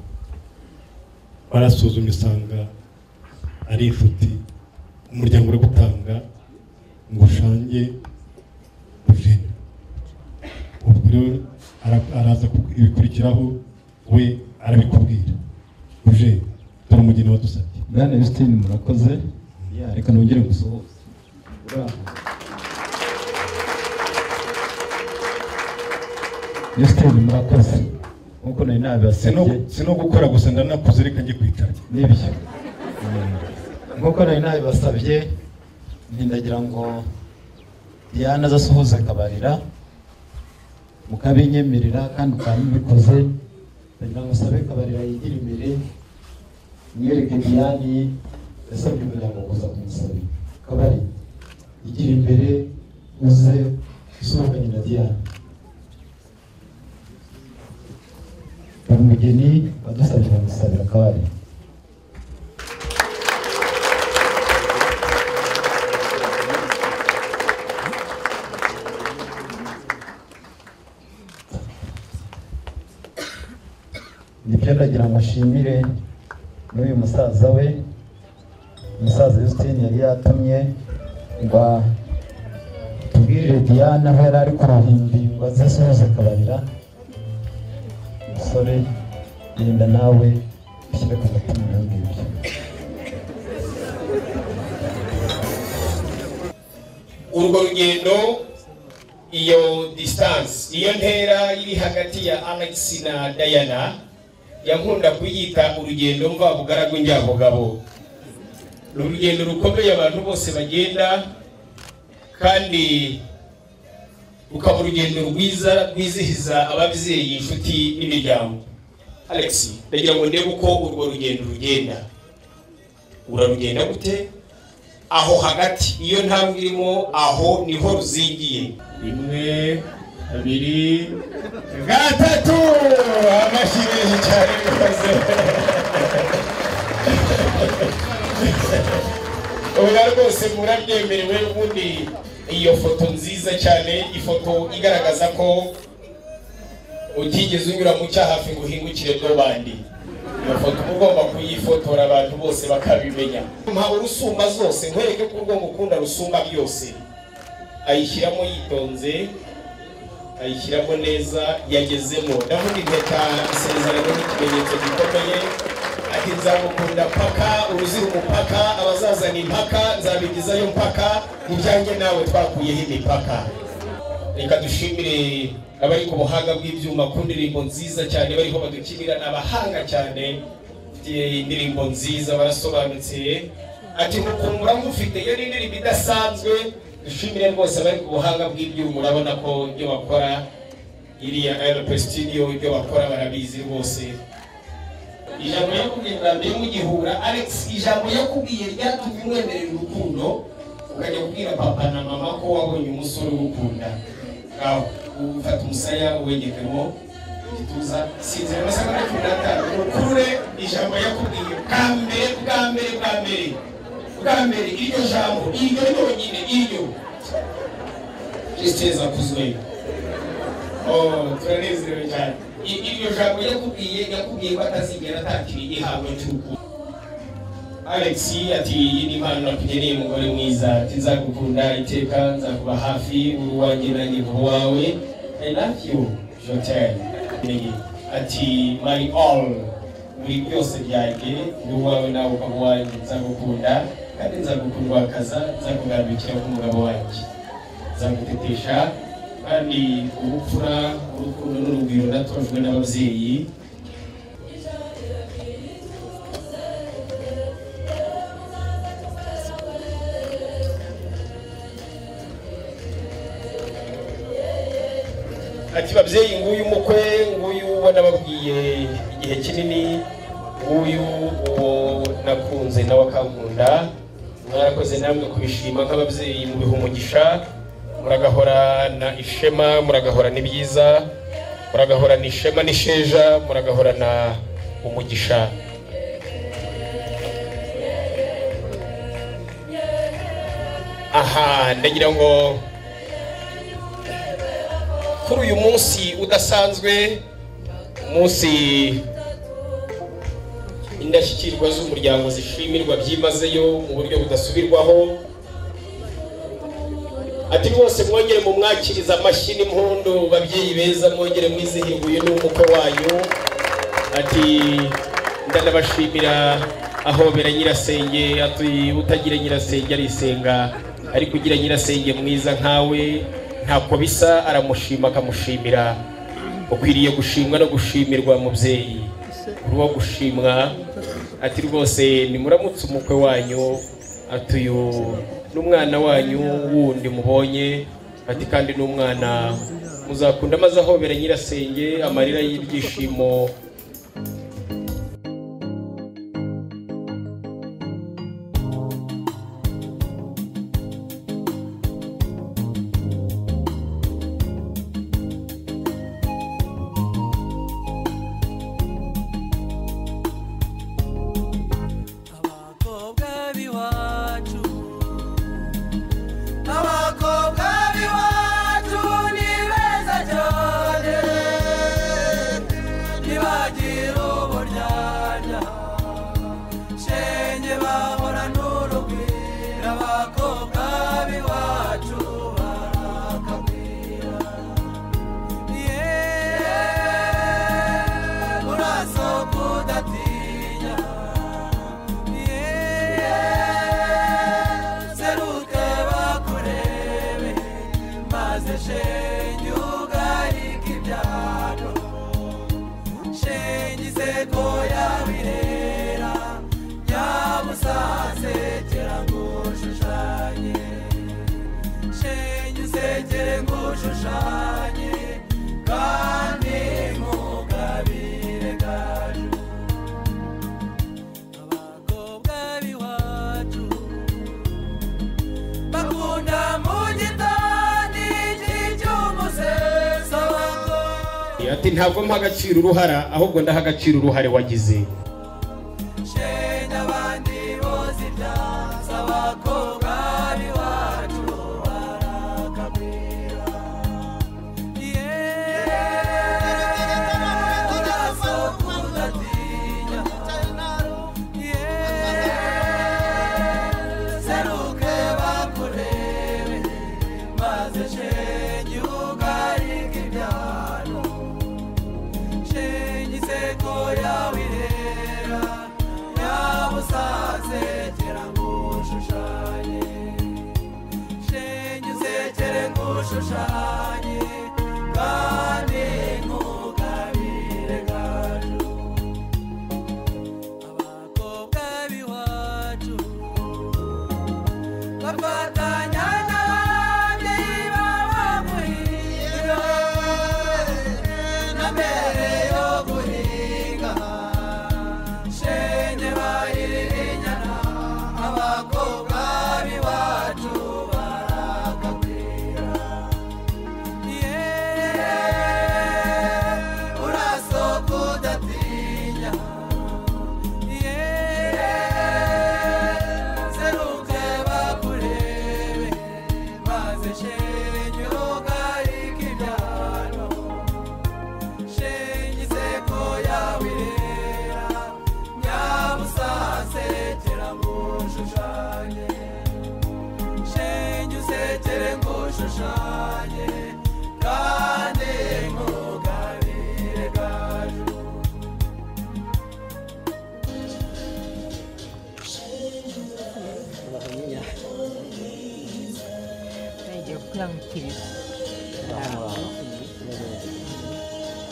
D: barasuzumye usanga ari inshuti, umuryango uragutanga ngo ushange ujene. Ubwo rero araza ibikurikiraho we arabikubwira. Uje dore umugeni wadusabye.
I: Bwana Justine murakoze, reka nongere gusohoza. Justine murakoze, nkuko nari nabibasabye.
D: Si no gukora gusa, ndanakuze, reka njye kwicara.
I: Nibyo, nkuko nari nabibasabye, ntindagira ngo Diane azasohoze Kabarira, mukabinyemerera kandi ukaba mubikoze. Ndagira ngo usabe Kabarira yigire imbere, mwereke Diane yasabye umuryango kuza kumusabira. Kabari, igira imbere uze usohokanye na Diane. Buri mugeni wadusabye bamusabira Kabari. Nibyo, ndagira ngo ashimire n'uyu musaza we, umusaza Justine yari yatumye ngo tubwirire Diane aho yari ari ku ruhimbi ngo aze asuhuze Kabarira. Musore, genda nawe ushyire ku mutima ibyo ngibyo.
G: Urwo rugendo, iyo distance, iyo ntera iri hagati ya Alex na Diana, yankunda kuyita urugendo mva bugaragu njya bugabo. Ni urugendo rukomeye abantu bose bagenda, kandi rukaba urugendo rwiza rwizihiza ababyeyi, inshuti n'imiryango. Alex, ndagira ngo ndebe uko urwo rugendo rugenda. Urarugenda gute? Aho hagati iyo ntambwe irimo, aho niho ruzingiye. 1, 2, 3. Amashyi menshi cyane rwose. Oya rwose murabyemerewe. Ubundi iyo foto nziza cyane, ifoto igaragaza ko utigeze unyura mu cyahafi ngo uhingukire bandi. Iyo foto uba ugomba kuyifotora abantu bose bakabimenya. Mpa urusumba zose, nkwereke ko urwo ngukunda rusumba byose. Ayishyiramo yitonze, ayishyiramo neza, yagezemo. Ndavuga impeta, isezerano n'ikimenyetso gikomeye. Ati nzagukunda paka uruzira umupaka, abazazana impaka nzabigizayo mpaka, ibyanjye nawe twakuyeho imipaka. Reka dushimire abari ku buhanga bw'ibyuma ku ndirimbo nziza cyane bariho badukinira, n'abahanga cyane, indirimbo nziza barasobanutse. Ati mukumbura mufite, iyo ni indirimbo idasanzwe. Dushimire rwose abari ku buhanga bw'ibyuma, urabona ko ibyo bakora iriya LP Studio, ibyo bakora barabizi rwose. Ijambo yakubwiye bwa mbere mugihura, Alex, ijambo yakubwiye ryatumye umwemerera urukundo, ukajya kubwira papa na mama ko wabonye umusore ugukunda. Ngaho ufata umusaya uwegekemo igituza, sinzira amasaha 15, ukurure ijambo yakubwiye bwa mbere, bwa mbere, bwa mbere, bwa mbere, iryo jambo, iryo ryonyine, iryo. Christeza kuzwe. Oh, turanezerewe cyane. Iryo jambo yakubwiye ko atazigera atakira igihango cy'urukundo. Alex ati iyi ni impano nakugeneye umugore mwiza, ati nzagukunda iteka, nzakuba hafi, uri uwanjye nanjye nkaba uwawe. I love you, je t'aime. Ati my all, buri byose byanjye ndi uwawe nawe ukaba uwanjye, nzagukunda kandi nzagukundwakaza, nzakugandukira nk'umugabo wanjye, nzagutetesha kandi ubupfura, urukundo n'urugwiro. urugwiro natojwe n'ababyeyi. Ati babyeyi, nguyu umukwe, nguyu uwo nababwiye igihe kinini, nguyu uwo nakunze nawe akankunda. Mwarakoze namwe kubishima nk'ababyeyi, mubiha umugisha, muragahorana ishema, muragahorana ibyiza, muragahorana ishema n'isheja, muragahorana umugisha. Aha ndagira ngo kuri uyu munsi udasanzwe, umunsi indashyikirwa z'umuryango zishimirwa byimazeyo mu buryo budasubirwaho, ati rwose mwongere mu mwakiriza amashyi n'impundu, babyeyi beza, mwongere mwizihirwe, uyu ni umukwe wanyu. Ati ndanabashimira ahobera nyirasenge, ati utagira nyirasenge arisenga, ariko ugira nyirasenge mwiza nkawe ntako bisa, aramushima akamushimira. Ukwiriye gushimwa no gushimirwa mubyeyi, uruwo gushimwa. Ati rwose nimuramutse umukwe wanyu, ati uyu n'umwana wanyu wundi mubonye, ati kandi n'umwana muzakunda. Maze ahobera nyirasenge amarira y'ibyishimo. Ati ntabwo mpa agaciro uruhara, ahubwo ndaha agaciro uruhare wagize.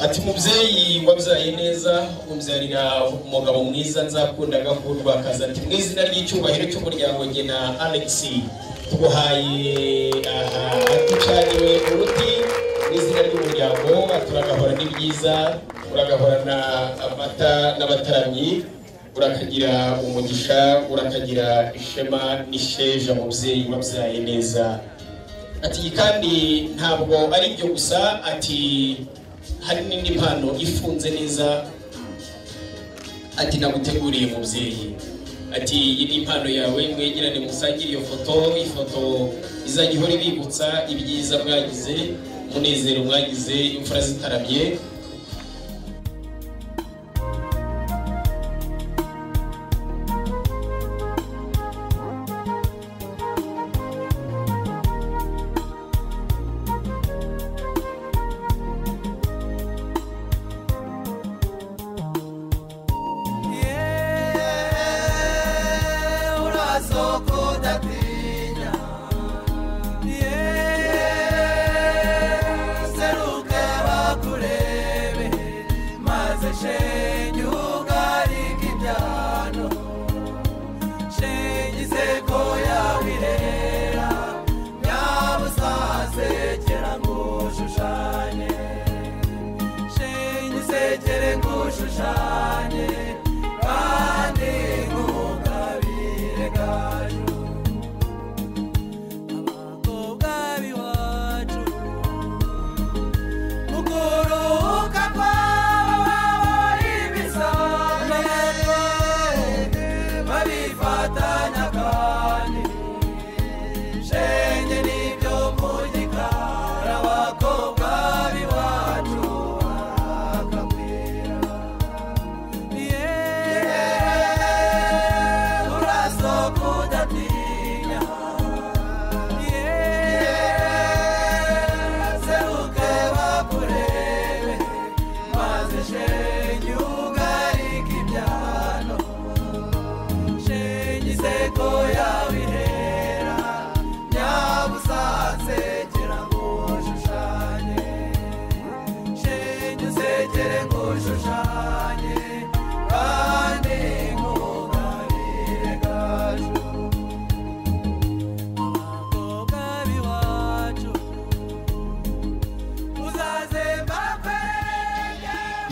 G: Ati mubyeyi wabyaye neza, umbyarira umugabo mwiza nzakunda gahurwa akaza. Ati mu izina ry'icyubahiro cy'umuryango njye na Alex tuguhaye aha atucaniwe uruti mu izina ry'umuryango, turagahora n'ibyiza, uragahorana amata n'abataramyi, urakagira umugisha, urakagira ishema n'isheja mubyeyi wabyaye neza. Ati kandi ntabwo ari ibyo gusa, ati hari n'indi mpano ifunze neza, ati naguteguriye mubyeyi. Ati iyi ni impano yawe, mwegerane musangire iyo foto, ifoto izajya ihora ibibutsa ibyiza mwagize, umunezero mwagize, imfura zitaramye.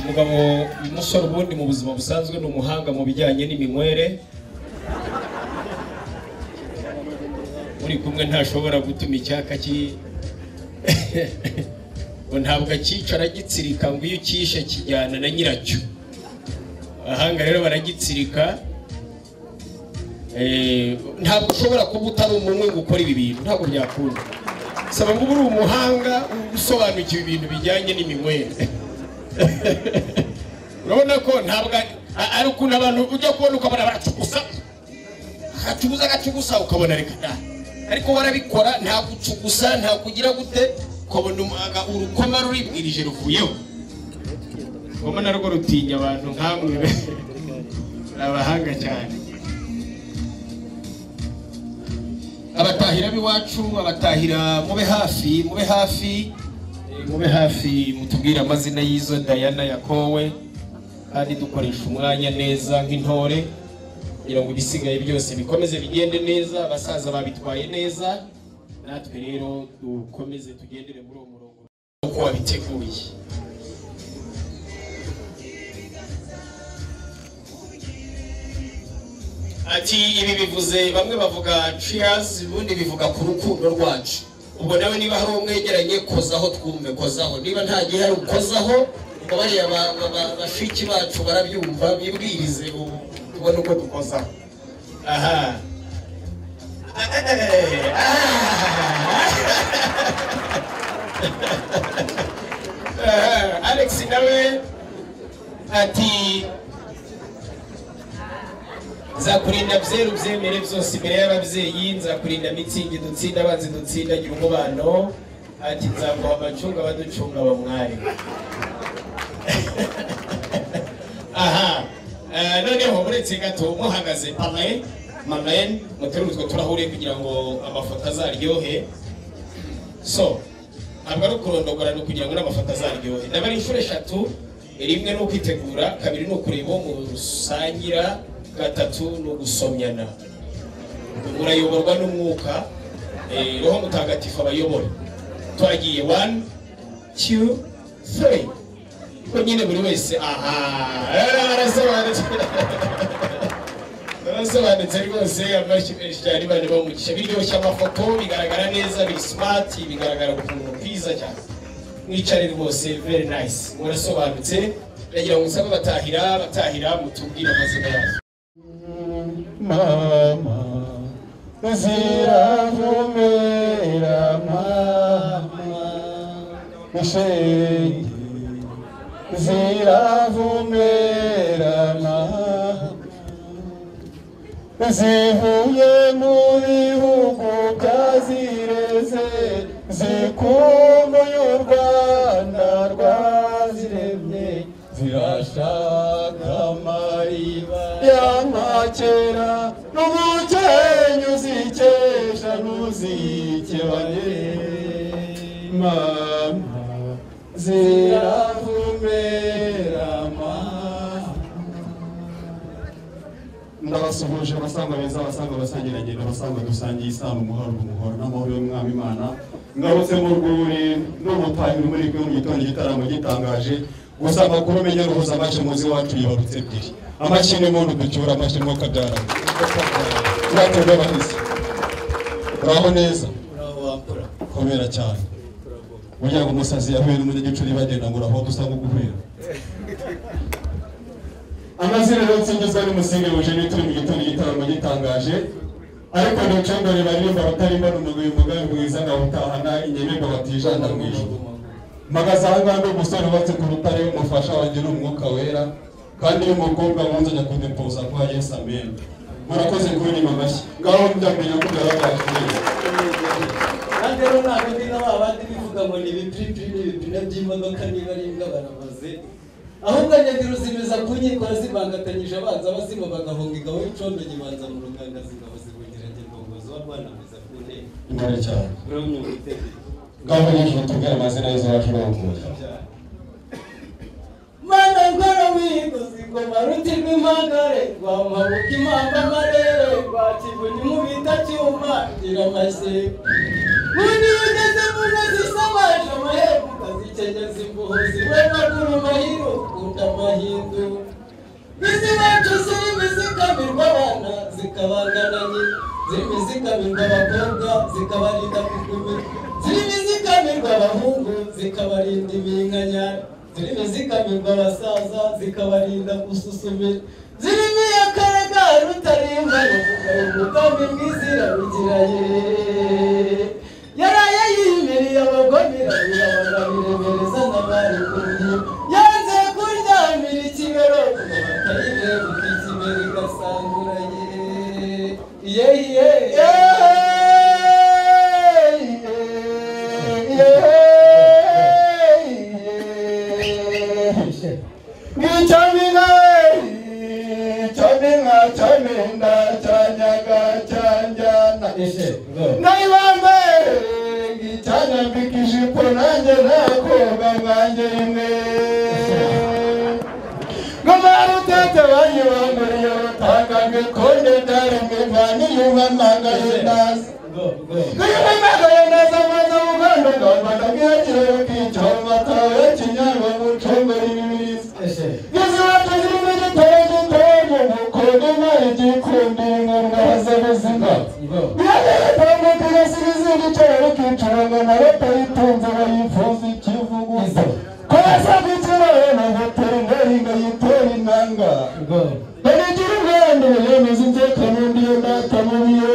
G: Umugabo umusore ubundi mu buzima busanzwe ni umuhanga mu bijyanye n'iminywere, uri kumwe ntashobora gutuma icyaka ki ngo ntabwo akicara gitsirika ngo iyo ukishe kijyana na nyiracyo. Ahanga rero baragitsirika. Ntabwo ushobora kuba utari umunywi ngo ukore ibi bintu, ntabwo byakunda. Saba ngo uri umuhanga usobanukiwe ibintu bijyanye n'iminywere. Urabona ko ntabwo ari ukuntu abantu ujya kubona ukabona baracugusa agacugusa agacugusa ukabona reka da, ariko warabikora nta gucugusa nta kugira gute, ukabona urukoma ruribwirije ruvuyeho. Urukoma narwo rutinya abantu nkamwe abahanga cyane. Abatahira b'iwacu, abatahira mube hafi, mube hafi, mube hafi, mutubwire amazina y'izo Diana yakowe, kandi dukoresha umwanya neza nk'intore kugira ngo ibisigaye byose bikomeze bigende neza. Abasaza babitwaye neza, natwe rero dukomeze tugendere muri uwo murongo uko wabiteguye. Ati ibi bivuze, bamwe bavuga cheers, ubundi bivuga ku rukundo rwacu. Ubwo nawe niba hari umwegeranye kozaho twumve, kozaho. Niba nta gihe hari ukozaho, ubwo bariya bashiki bacu barabyumva, bibwirize ubu tubone uko dukozaho. Aha. Alex nawe ati nzakurinda byeru byemere byose imbere y'ababyeyi, nzakurinda mitsingi dutsinda abanzi dutsinda gira umubano. Ati nzaguha amacunga abaducunga bamware. Aha noneho muretse gato muhagaze parrain marraine muterure utwo turahure kugira ngo amafoto azaryohe. So Ntabwo ari ukurondogora, ni ukugira ngo n'amafoto azaryohe. Ndabara inshuro eshatu: rimwe ni ukwitegura, kabiri ni ukureba uwo musangira, gatatu ni ugusomyana. Murayoborwa n'umwuka, Roho Mutagatifu abayobora. Twagiye, 1 2 3. Ko nyine buri wese aha arasobanutse, arasobanutse rwose. Amashyi menshi cyane, bane bamugisha. Biryoshye amafoto, bigaragara neza, biri smart, bigaragara ukuntu kwiza cyane. Mwicare rwose, very nice, murasobanutse. Ndagira ngo nsabe batahira, batahira mutubwire amazina yazo.
J: Mama ziravumera, mama shenge ziravumera, mama zivuye mu bihugu byazireze, zikumbuye u Rwanda rwaziremye, zirashaka amariba y'amakera n'umukenke uzikesha ntuzikebane, mama ziravumera, mama.
K: Ndabasuhuje abasangwa beza, abasangwa basangirangendo, abasangwa dusangiye isano, umuhoro umuhoro n'amahoro y'umwami Imana. Ngarutse mu rwuri n'umutahiro muri kumwe mu gitondo, igitaramo gitangaje. Gusa amakuru menye ruhuza amashyi muzi wacu yibarutse ebyiri. Amashyi ni muntu ducyura, amashyi mwuka byara. Turaterwa abahizi. Uraho neza. Komera cyane. Burya ngo umusazi yahuye n'umunyagicuri bagenda ngo uraho dusa nko guhera. Amazina rero nsingizwa n'umusingi Eugene, turi mu gitondo igitaramo gitangaje. Ariko nicondore baririmba rutarimba n'umugwi umugambi mwiza nkawutahana inyemebwa batijana mu ijuru. Mpagaze aha ngaha ndi umusore wubatse ku rutare, umufasha wanjye ni umwuka wera, kandi iyo umukobwa wunze ajya kudepoza kwa Yesu, amen. Murakoze kunyima amashyi. Ngaho ndamenya ko byarabaje neza.
H: Kandi rero ntabwo ndi nka ba bandi bivuga ngo ni ibipiripiri n'ibipine by'imodoka niba ari imbwa baramaze, ahubwo njye ruzimeza ku nkiko zibangatanyije abanza abazima bagahunga ingabo y'icondo nyibanza mu rugangazi ingabo zibungira njye ndongozi wa Rwanamiza ku nteko.
K: Intore cyane.
H: Urabona ubutegeko.
K: Ngaho nyijuru tubwire amazina y'izo wacu urongoye.
H: Mana ngoro wigozi ingoma ruti rw'impangare rwa Mpabuka impamba amarere rwa Kivunyi nkubita cyuma ngira amashyi. Undi ugeze mu nka zisabaje amahembe ukazikenyeza impuhuzi we maguru mahiro ukunda amahindu. Izi bacu zirimo izikamirwa abana zikabangana nyina, zirimo izikamirwa abakobwa zikabarinda kugumirwa, zirimo izikamirwa abahungu zikabarinda ibinkanyari, zirimo izikamirwa abasaza zikabarinda gususumira, zirimo iy'akaraga rutarimba umugambi mwiza rugira ye. Yaraye yimiriye abagomera birabaremereza n'abari kumwe, yanze kuryamira ikibero ngo batayirebuka ikibero igasangura ye. Ye ye
J: Ngichaminga chaminga chaminda chanyaga chanjana Naibambe ngichanyambika ijipo nanjye nakoga mwanjye rimwe Ngomarutete banyibanguriye rutanga ngikonde ndarimwe mvaniyumamagaye ndaza Ngiyumamagaye ndaza maze mugando ngamba ngiyakire kichoma tawe kinyarwa mucongora ibibirizi Gizi wacu zirimo igitoro gitondo mukunda imana igikundi inkungaza buzima Biyaga igasiga igicoro kicuranga na batayitunze bayifuza ikivuguto Ko yasabwe ikiraro na veterineri ngo yitere intanga Banigira ubwandu yemeza inzeka n'undi yo ndatamubiye.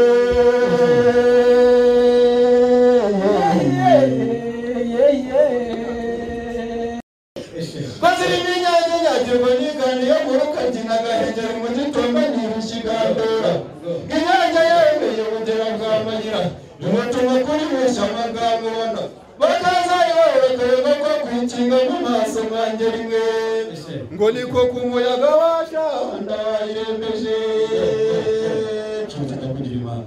J: Bazirimo inyange nyagirwa n'ingano yo mu rukagina agahengeri mu gitomba ntirushyigandura. Inyange yemeye ubugera bwa Mayira imutuma kuri Mushyama bwa Mubona bakaza iwawe bakareba ko kwikinga mu maso mwanjye rimwe ngo niko ku muyaga washanda wayirembeje. Nshuti ndakugira Imana.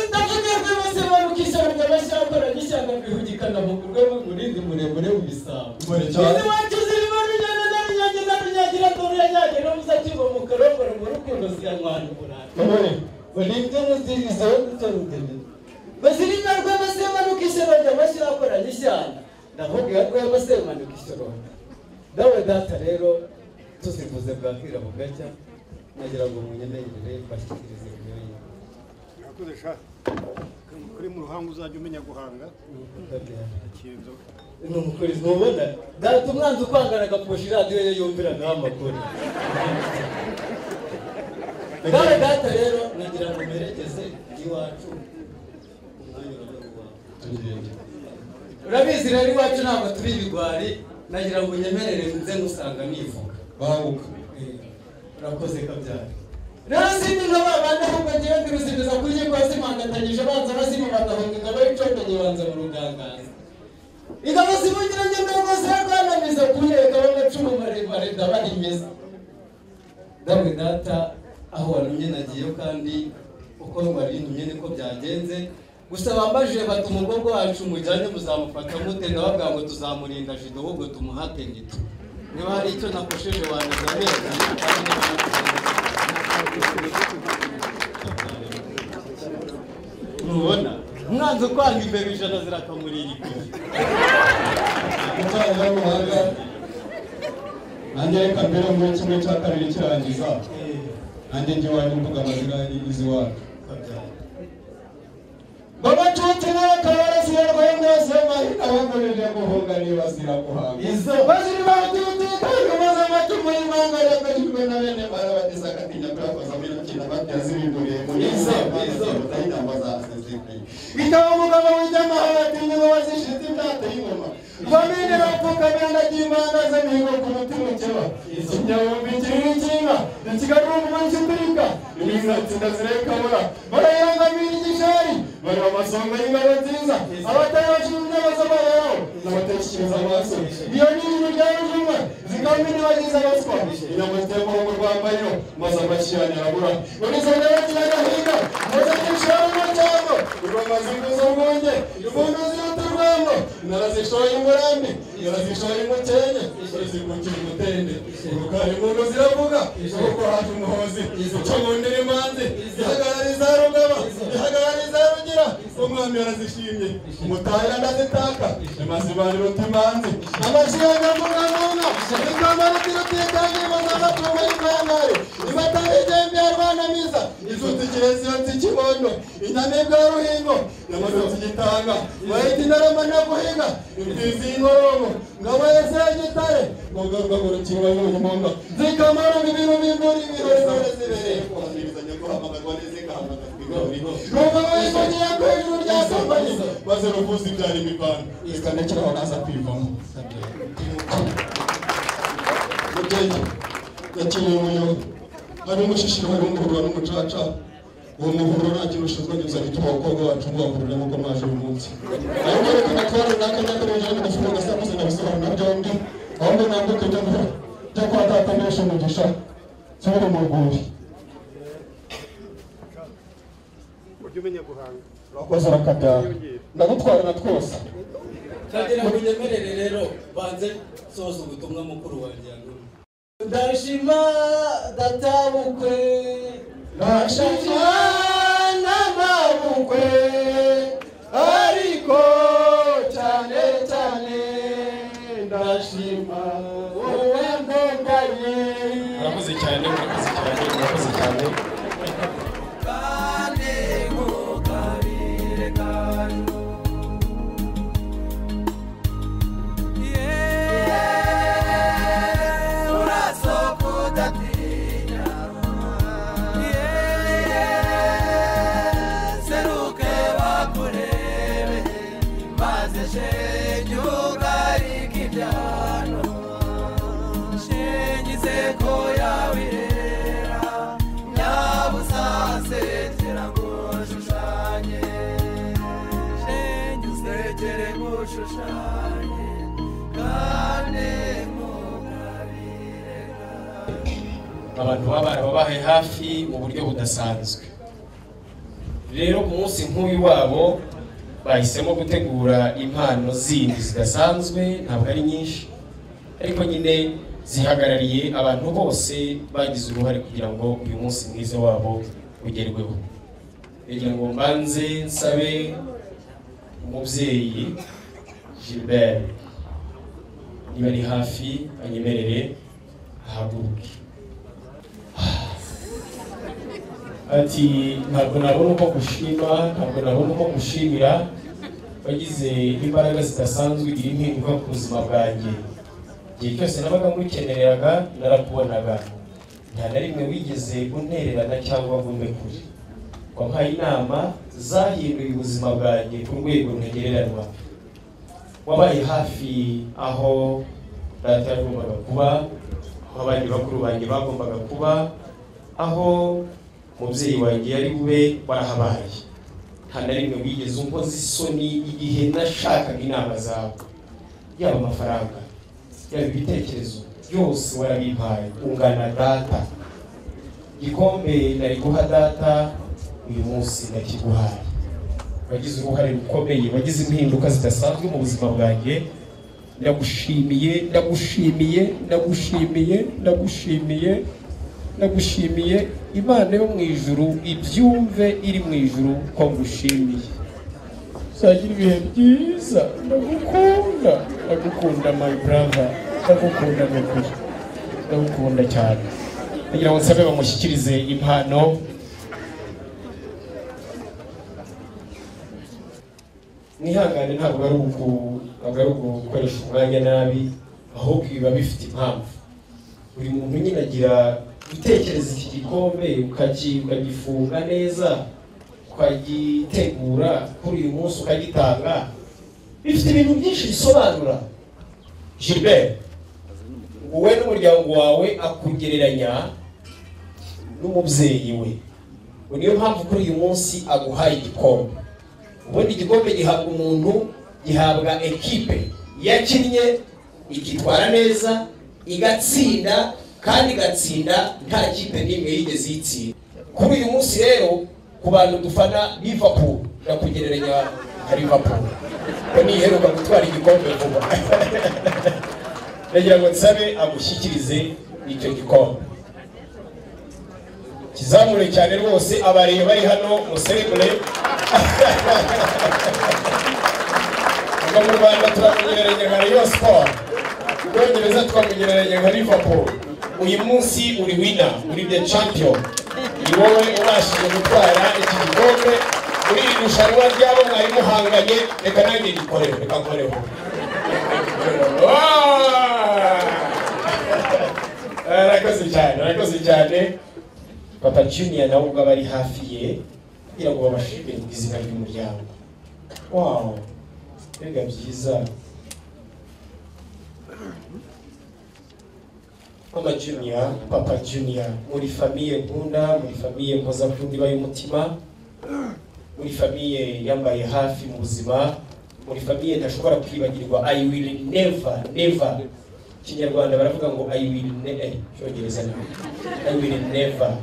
H: Ndavugira Rwema Semanuka ishyano ry'amashyakora n'ishyanga rwihugikana mu rwego murindi muremure w'ibisabo. Izi wacu zirimo Runyange na Runyange na Runyagira Dore yanyage no muzakigo mu karongoro mu rukundo ziyanywana umunani. Ngo nziza zo Bazirina Rwema Semanuka ishyano ry'amashyakora n'ishyanga. Ndavuga ya Rwema Semanuka ishyano. Dawe data rero tuzivuze bwakira bugacya nagira ngo munyemerere bashyikirize ibyo.
L: Murakoze sha. Kuri mu ruhango uzajya umenya guhanga.
H: Ni ntubona data umwanzi ukwangana agapfusha iradiyo ye yumvira n'amakuru. Dawe data rero nagira ngo merekeze iwacu umwanya urabaruwa. Urabizi rero iwacu ntabwo turi ibigwari, nagira ngo nyemerere nze ngusanga nivuga.
K: Banguka.
H: Urakoze kabyara. Rero sindi nka babandi ahubwo ngewe ndi rusimbiza kuri ko zimangatanyije banza bazima bagahunga ingabo y'icondonye banza mu rugangaza. Ingabo zibugira ngendo rwose rwanamiza kunyereka b'amacumu maremare ndabarimiza. Dawe data aho wanumye nagiyeyo kandi uko warintumye niko byagenze. Gusa bambajije bati umukobwa wacu mujyane muzamufata mute, ndababwira ngo tuzamurinda jido ahubwo tumuhate ngito. Niba hari icyo nakosheje waneza amezi. Nubona umwanzi ukwanga imbere ijana zirakamurira ikwiye.
K: Umwana w'umuhanga nanjye reka mbere muri kimwe cya kabiri kirangiza nanjye njye iwanyu mvuga amazina y'iwacu. Babatutsi n'akabarasiye rwose mahina bagurije guhunga nibasira guhanga. Baziri batutsi kandi maze amacumu y'imanga yakajijwe na bene barabatiza akatinya kurakoza muri rukina batyazibimburiye muri izo utahitamba zasezekeye. Bitaba umugabo w'ijyamahoro atinya ngo bazishize imyate y'ingoma. Bamene bapfukamira ndagiye imanga z'amihigo ku mutima ukeba. Ikinyabumbi kiriri cy'inka, ikigarurumbu cy'indirika, iminatsinda zirekabura, barayirangamira igishari, bari amasonga y'ingabo nziza, abatarabashinzwe n'abazabayeho, n'abatekereza amaso. Iyo ni ijuru rya Rujuma, zikambi bagize abaswa, inyama zitemaho mu rwambariro, maze amashyirane arabura. Urizo ndabakira agahinda, maze akishora mu cyambo, urwama zikuza urwunge, impundu ziruta urwambo, intara zishoye umurambi, intara zishoye umukenke, zikukira umutende, urukara impundu ziravuga, kuko haje umuhozi, icyo nkundira imanzi, ihagarariza rugaba, ihagarariza rugira, umwami yarazishimye, umutahira ndazitaka, imazimana iruta imanzi, amashyirane mvuga ntunga, ikamba rutirutikanye maze amatungo y'imangare, imatara igembe ya Rwanamiza, izutse ikirezi yotse ikibondo, inyamibwa ya Ruhingo, yamanutse igitanga, bayita intarama guhiga, imfizi y'inkorongo, ngabo yese ya Gitare, ngogaruka ngo rukingo y'ubunyamwuga, zikamara ibiru b'imbura ibirori zose zibereye kuhamirizanya guhamagarwa n'izigahamagarwa igori. Rumva bayivugiye ku ijuru rya Sambanyi, maze ruvuza ibyara imivano, reka ndekere aho naza kwivamo. Mubyeyi yakiriye umuyobo, hari umushishiro, hari umuhurura n'umucaca. Uwo muhurura nta kintu ushinzwe uzajya utuma abakobwa bacu mubahurura nk'uko mwaje uyu munsi. Ariko reka natware runaka n'akarengeje n'agafuka gasakuze ndabisobanura byombi, ahubwo nambuke njya kwa data mbeshe umugisha nsubire mu rwuri.
L: Ujye umenya guhanga.
K: Urakoze urakabyara. Ndagutwara na twose.
H: Ndagira ngo unyemerere rero banze soza ubutumwa mukuru wanjye yantumye. Ndashima databukwe, ndashima n'amabukwe, ariko cyane cyane ndashima wowe ndonganye.
G: Murakoze cyane, murakoze cyane, murakoze cyane. Abantu baba barababaye hafi mu buryo budasanzwe. Rero ku munsi nk'uyu wabo bahisemo gutegura impano zindi zidasanzwe, ntabwo ari nyinshi ariko nyine zihagarariye abantu bose bagize uruhare kugira ngo uyu munsi mwiza wabo ugerweho. Kugira ngo mbanze nsabe umubyeyi Gilbert niba ari hafi anyemerere ahaguruke. Ati ntabwo nabona uko gushima, ntabwo nabona uko gushimira, wagize imbaraga zidasanzwe ugira impinduka ku buzima bwanjye. Igihe cyose nabaga ngukenereraga narakubonaga, nta na rimwe wigeze untererana cyangwa ngo umbe kure. Wampaye inama zahinduye ubuzima bwanjye ku rwego ntagereranywa. Wabaye hafi aho data yagombaga kuba, aho abandi bakuru banjye bagombaga kuba, aho umubyeyi wanjye yari bube, warahabaye. Nta na rimwe wigeze unkoza isoni igihe nashakaga inama zawe, yaba amafaranga, yaba ibitekerezo, byose warabimpaye. Ungana data. Igikombe nari guha data uyu munsi ndakiguhaye. Wagize uruhare rukomeye, wagize impinduka zidasanzwe mu buzima bwanjye. Ndagushimiye, ndagushimiye, ndagushimiye, ndagushimiye, ndagushimiye. Imana yo mu ijuru ibyumve iri mu ijuru ko ngushimiye. Uzagira ibihe byiza, ndagukunda, ndagukunda my brother, ndagukunda nukuri, ndagukunda cyane. Ndagira ngo nsabe bamushyikirize impano. Mwihangane, ntabwo ari ugukoresha umwanya nabi, ahubwo biba bifite impamvu. Buri muntu nyine agira gutekereza iki gikombe ukagifunga neza, ukagitegura kuri uyu munsi ukagitanga, bifite ibintu byinshi bisobanura. Gilbert, wowe n'umuryango wawe akugereranya n'umubyeyi we, niyo mpamvu kuri uyu munsi aguhaye igikombe. Ubundi igikombe gihabwa umuntu, gihabwa ekipe yakinnye ikitwara neza, igatsinda kandi igatsinda nta kipe n'imwe yigeze yitsinda. Kuri uyu munsi rero ku bantu dufana Liverpool, ndakugereranya nka Liverpool ko niheruka gutwara igikombe vuba. Ndagira ngo nsabe agushyikirize icyo gikombe, kizamure cyane rwose. Abareba bari hano muserebure. Ubwo mu Rwanda turamugereranya nka Rayon Sport, mu Bwongereza twamugereranya nka Liverpool. Uyu munsi uri winner, uri the champion, ni wowe ubashije gutwara iki gikombe muri iri rushanwa ry'abo mwari muhanganye. Reka nanjye gikoreho, reka nkoreho. Arakoze cyane, arakoze cyane. Papa Junior nawe ubwo aba ari hafi ye kugira ngo babashimire mu izina ry'umuryango. Wow, mbega byiza. Mama Junior, Papa Junior, muri famiye nkunda, muri famiye mpoza ku ndiba y'umutima, muri famiye yambaye hafi mu buzima, muri famiye ntashobora kwibagirwa. I will never, never. Kinyarwanda baravuga ngo I will never, Cyongereza nawe, I will never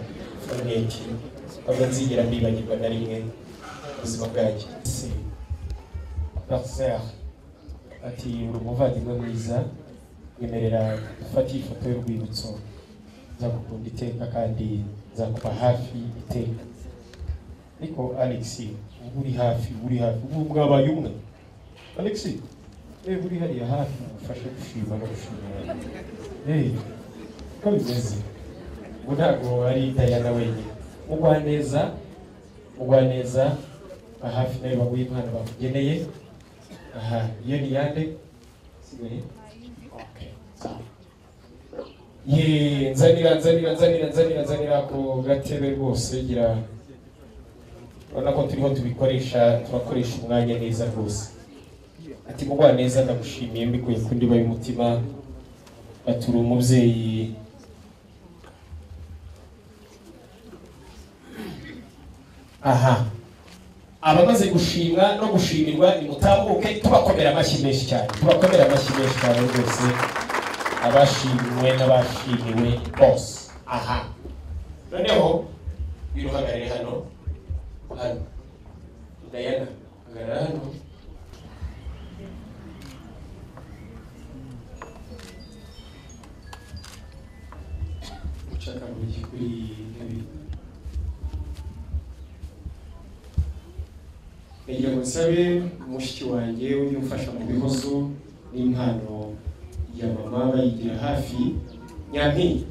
G: forget you. Ntabwo nzigera mbibagirwa na rimwe ubuzima bwanjye. Parcer ati uri umuvandimwe mwiza, nyemerera dufate ifoto y'urwibutso, nzagukunda iteka kandi nzakuba hafi iteka. Ariko Alex ubu uri hafi, uri hafi, ubu mwabaye umwe. Alex uri hariya hafi, ufashe gushima no gushimira. Uko bimeze ubu ntabwo ari Diana wenyine. Mugwaneza, Mugwaneza hafi nawe baguha impano bakugeneye. Aha, iyo ni yande sigaye. Okay. Ye, nzanira nzanira nzanira nzanira nzanira ku gatebe rwose. Gira urabona ko turiho tubikoresha, turakoresha umwanya neza rwose. Ati Mugwaneza ndagushimiye mbikuye ku ndiba y'umutima, ati uri umubyeyi Aha, abamaze gushimwa no gushimirwa nimutambuke, tubakomera amashyi menshi cyane, tubakomera amashyi menshi cyane rwose, abashimwe n'abashimiwe bose. Aha, noneho biruhagarare hano hano. Diana, hagarara hano. Mucaka kuri ntebe. Nagira ngo nsabe mushiki wanjye ujye umfasha mu bihozo n'impano ya mama bayigira hafi. Nyampinga,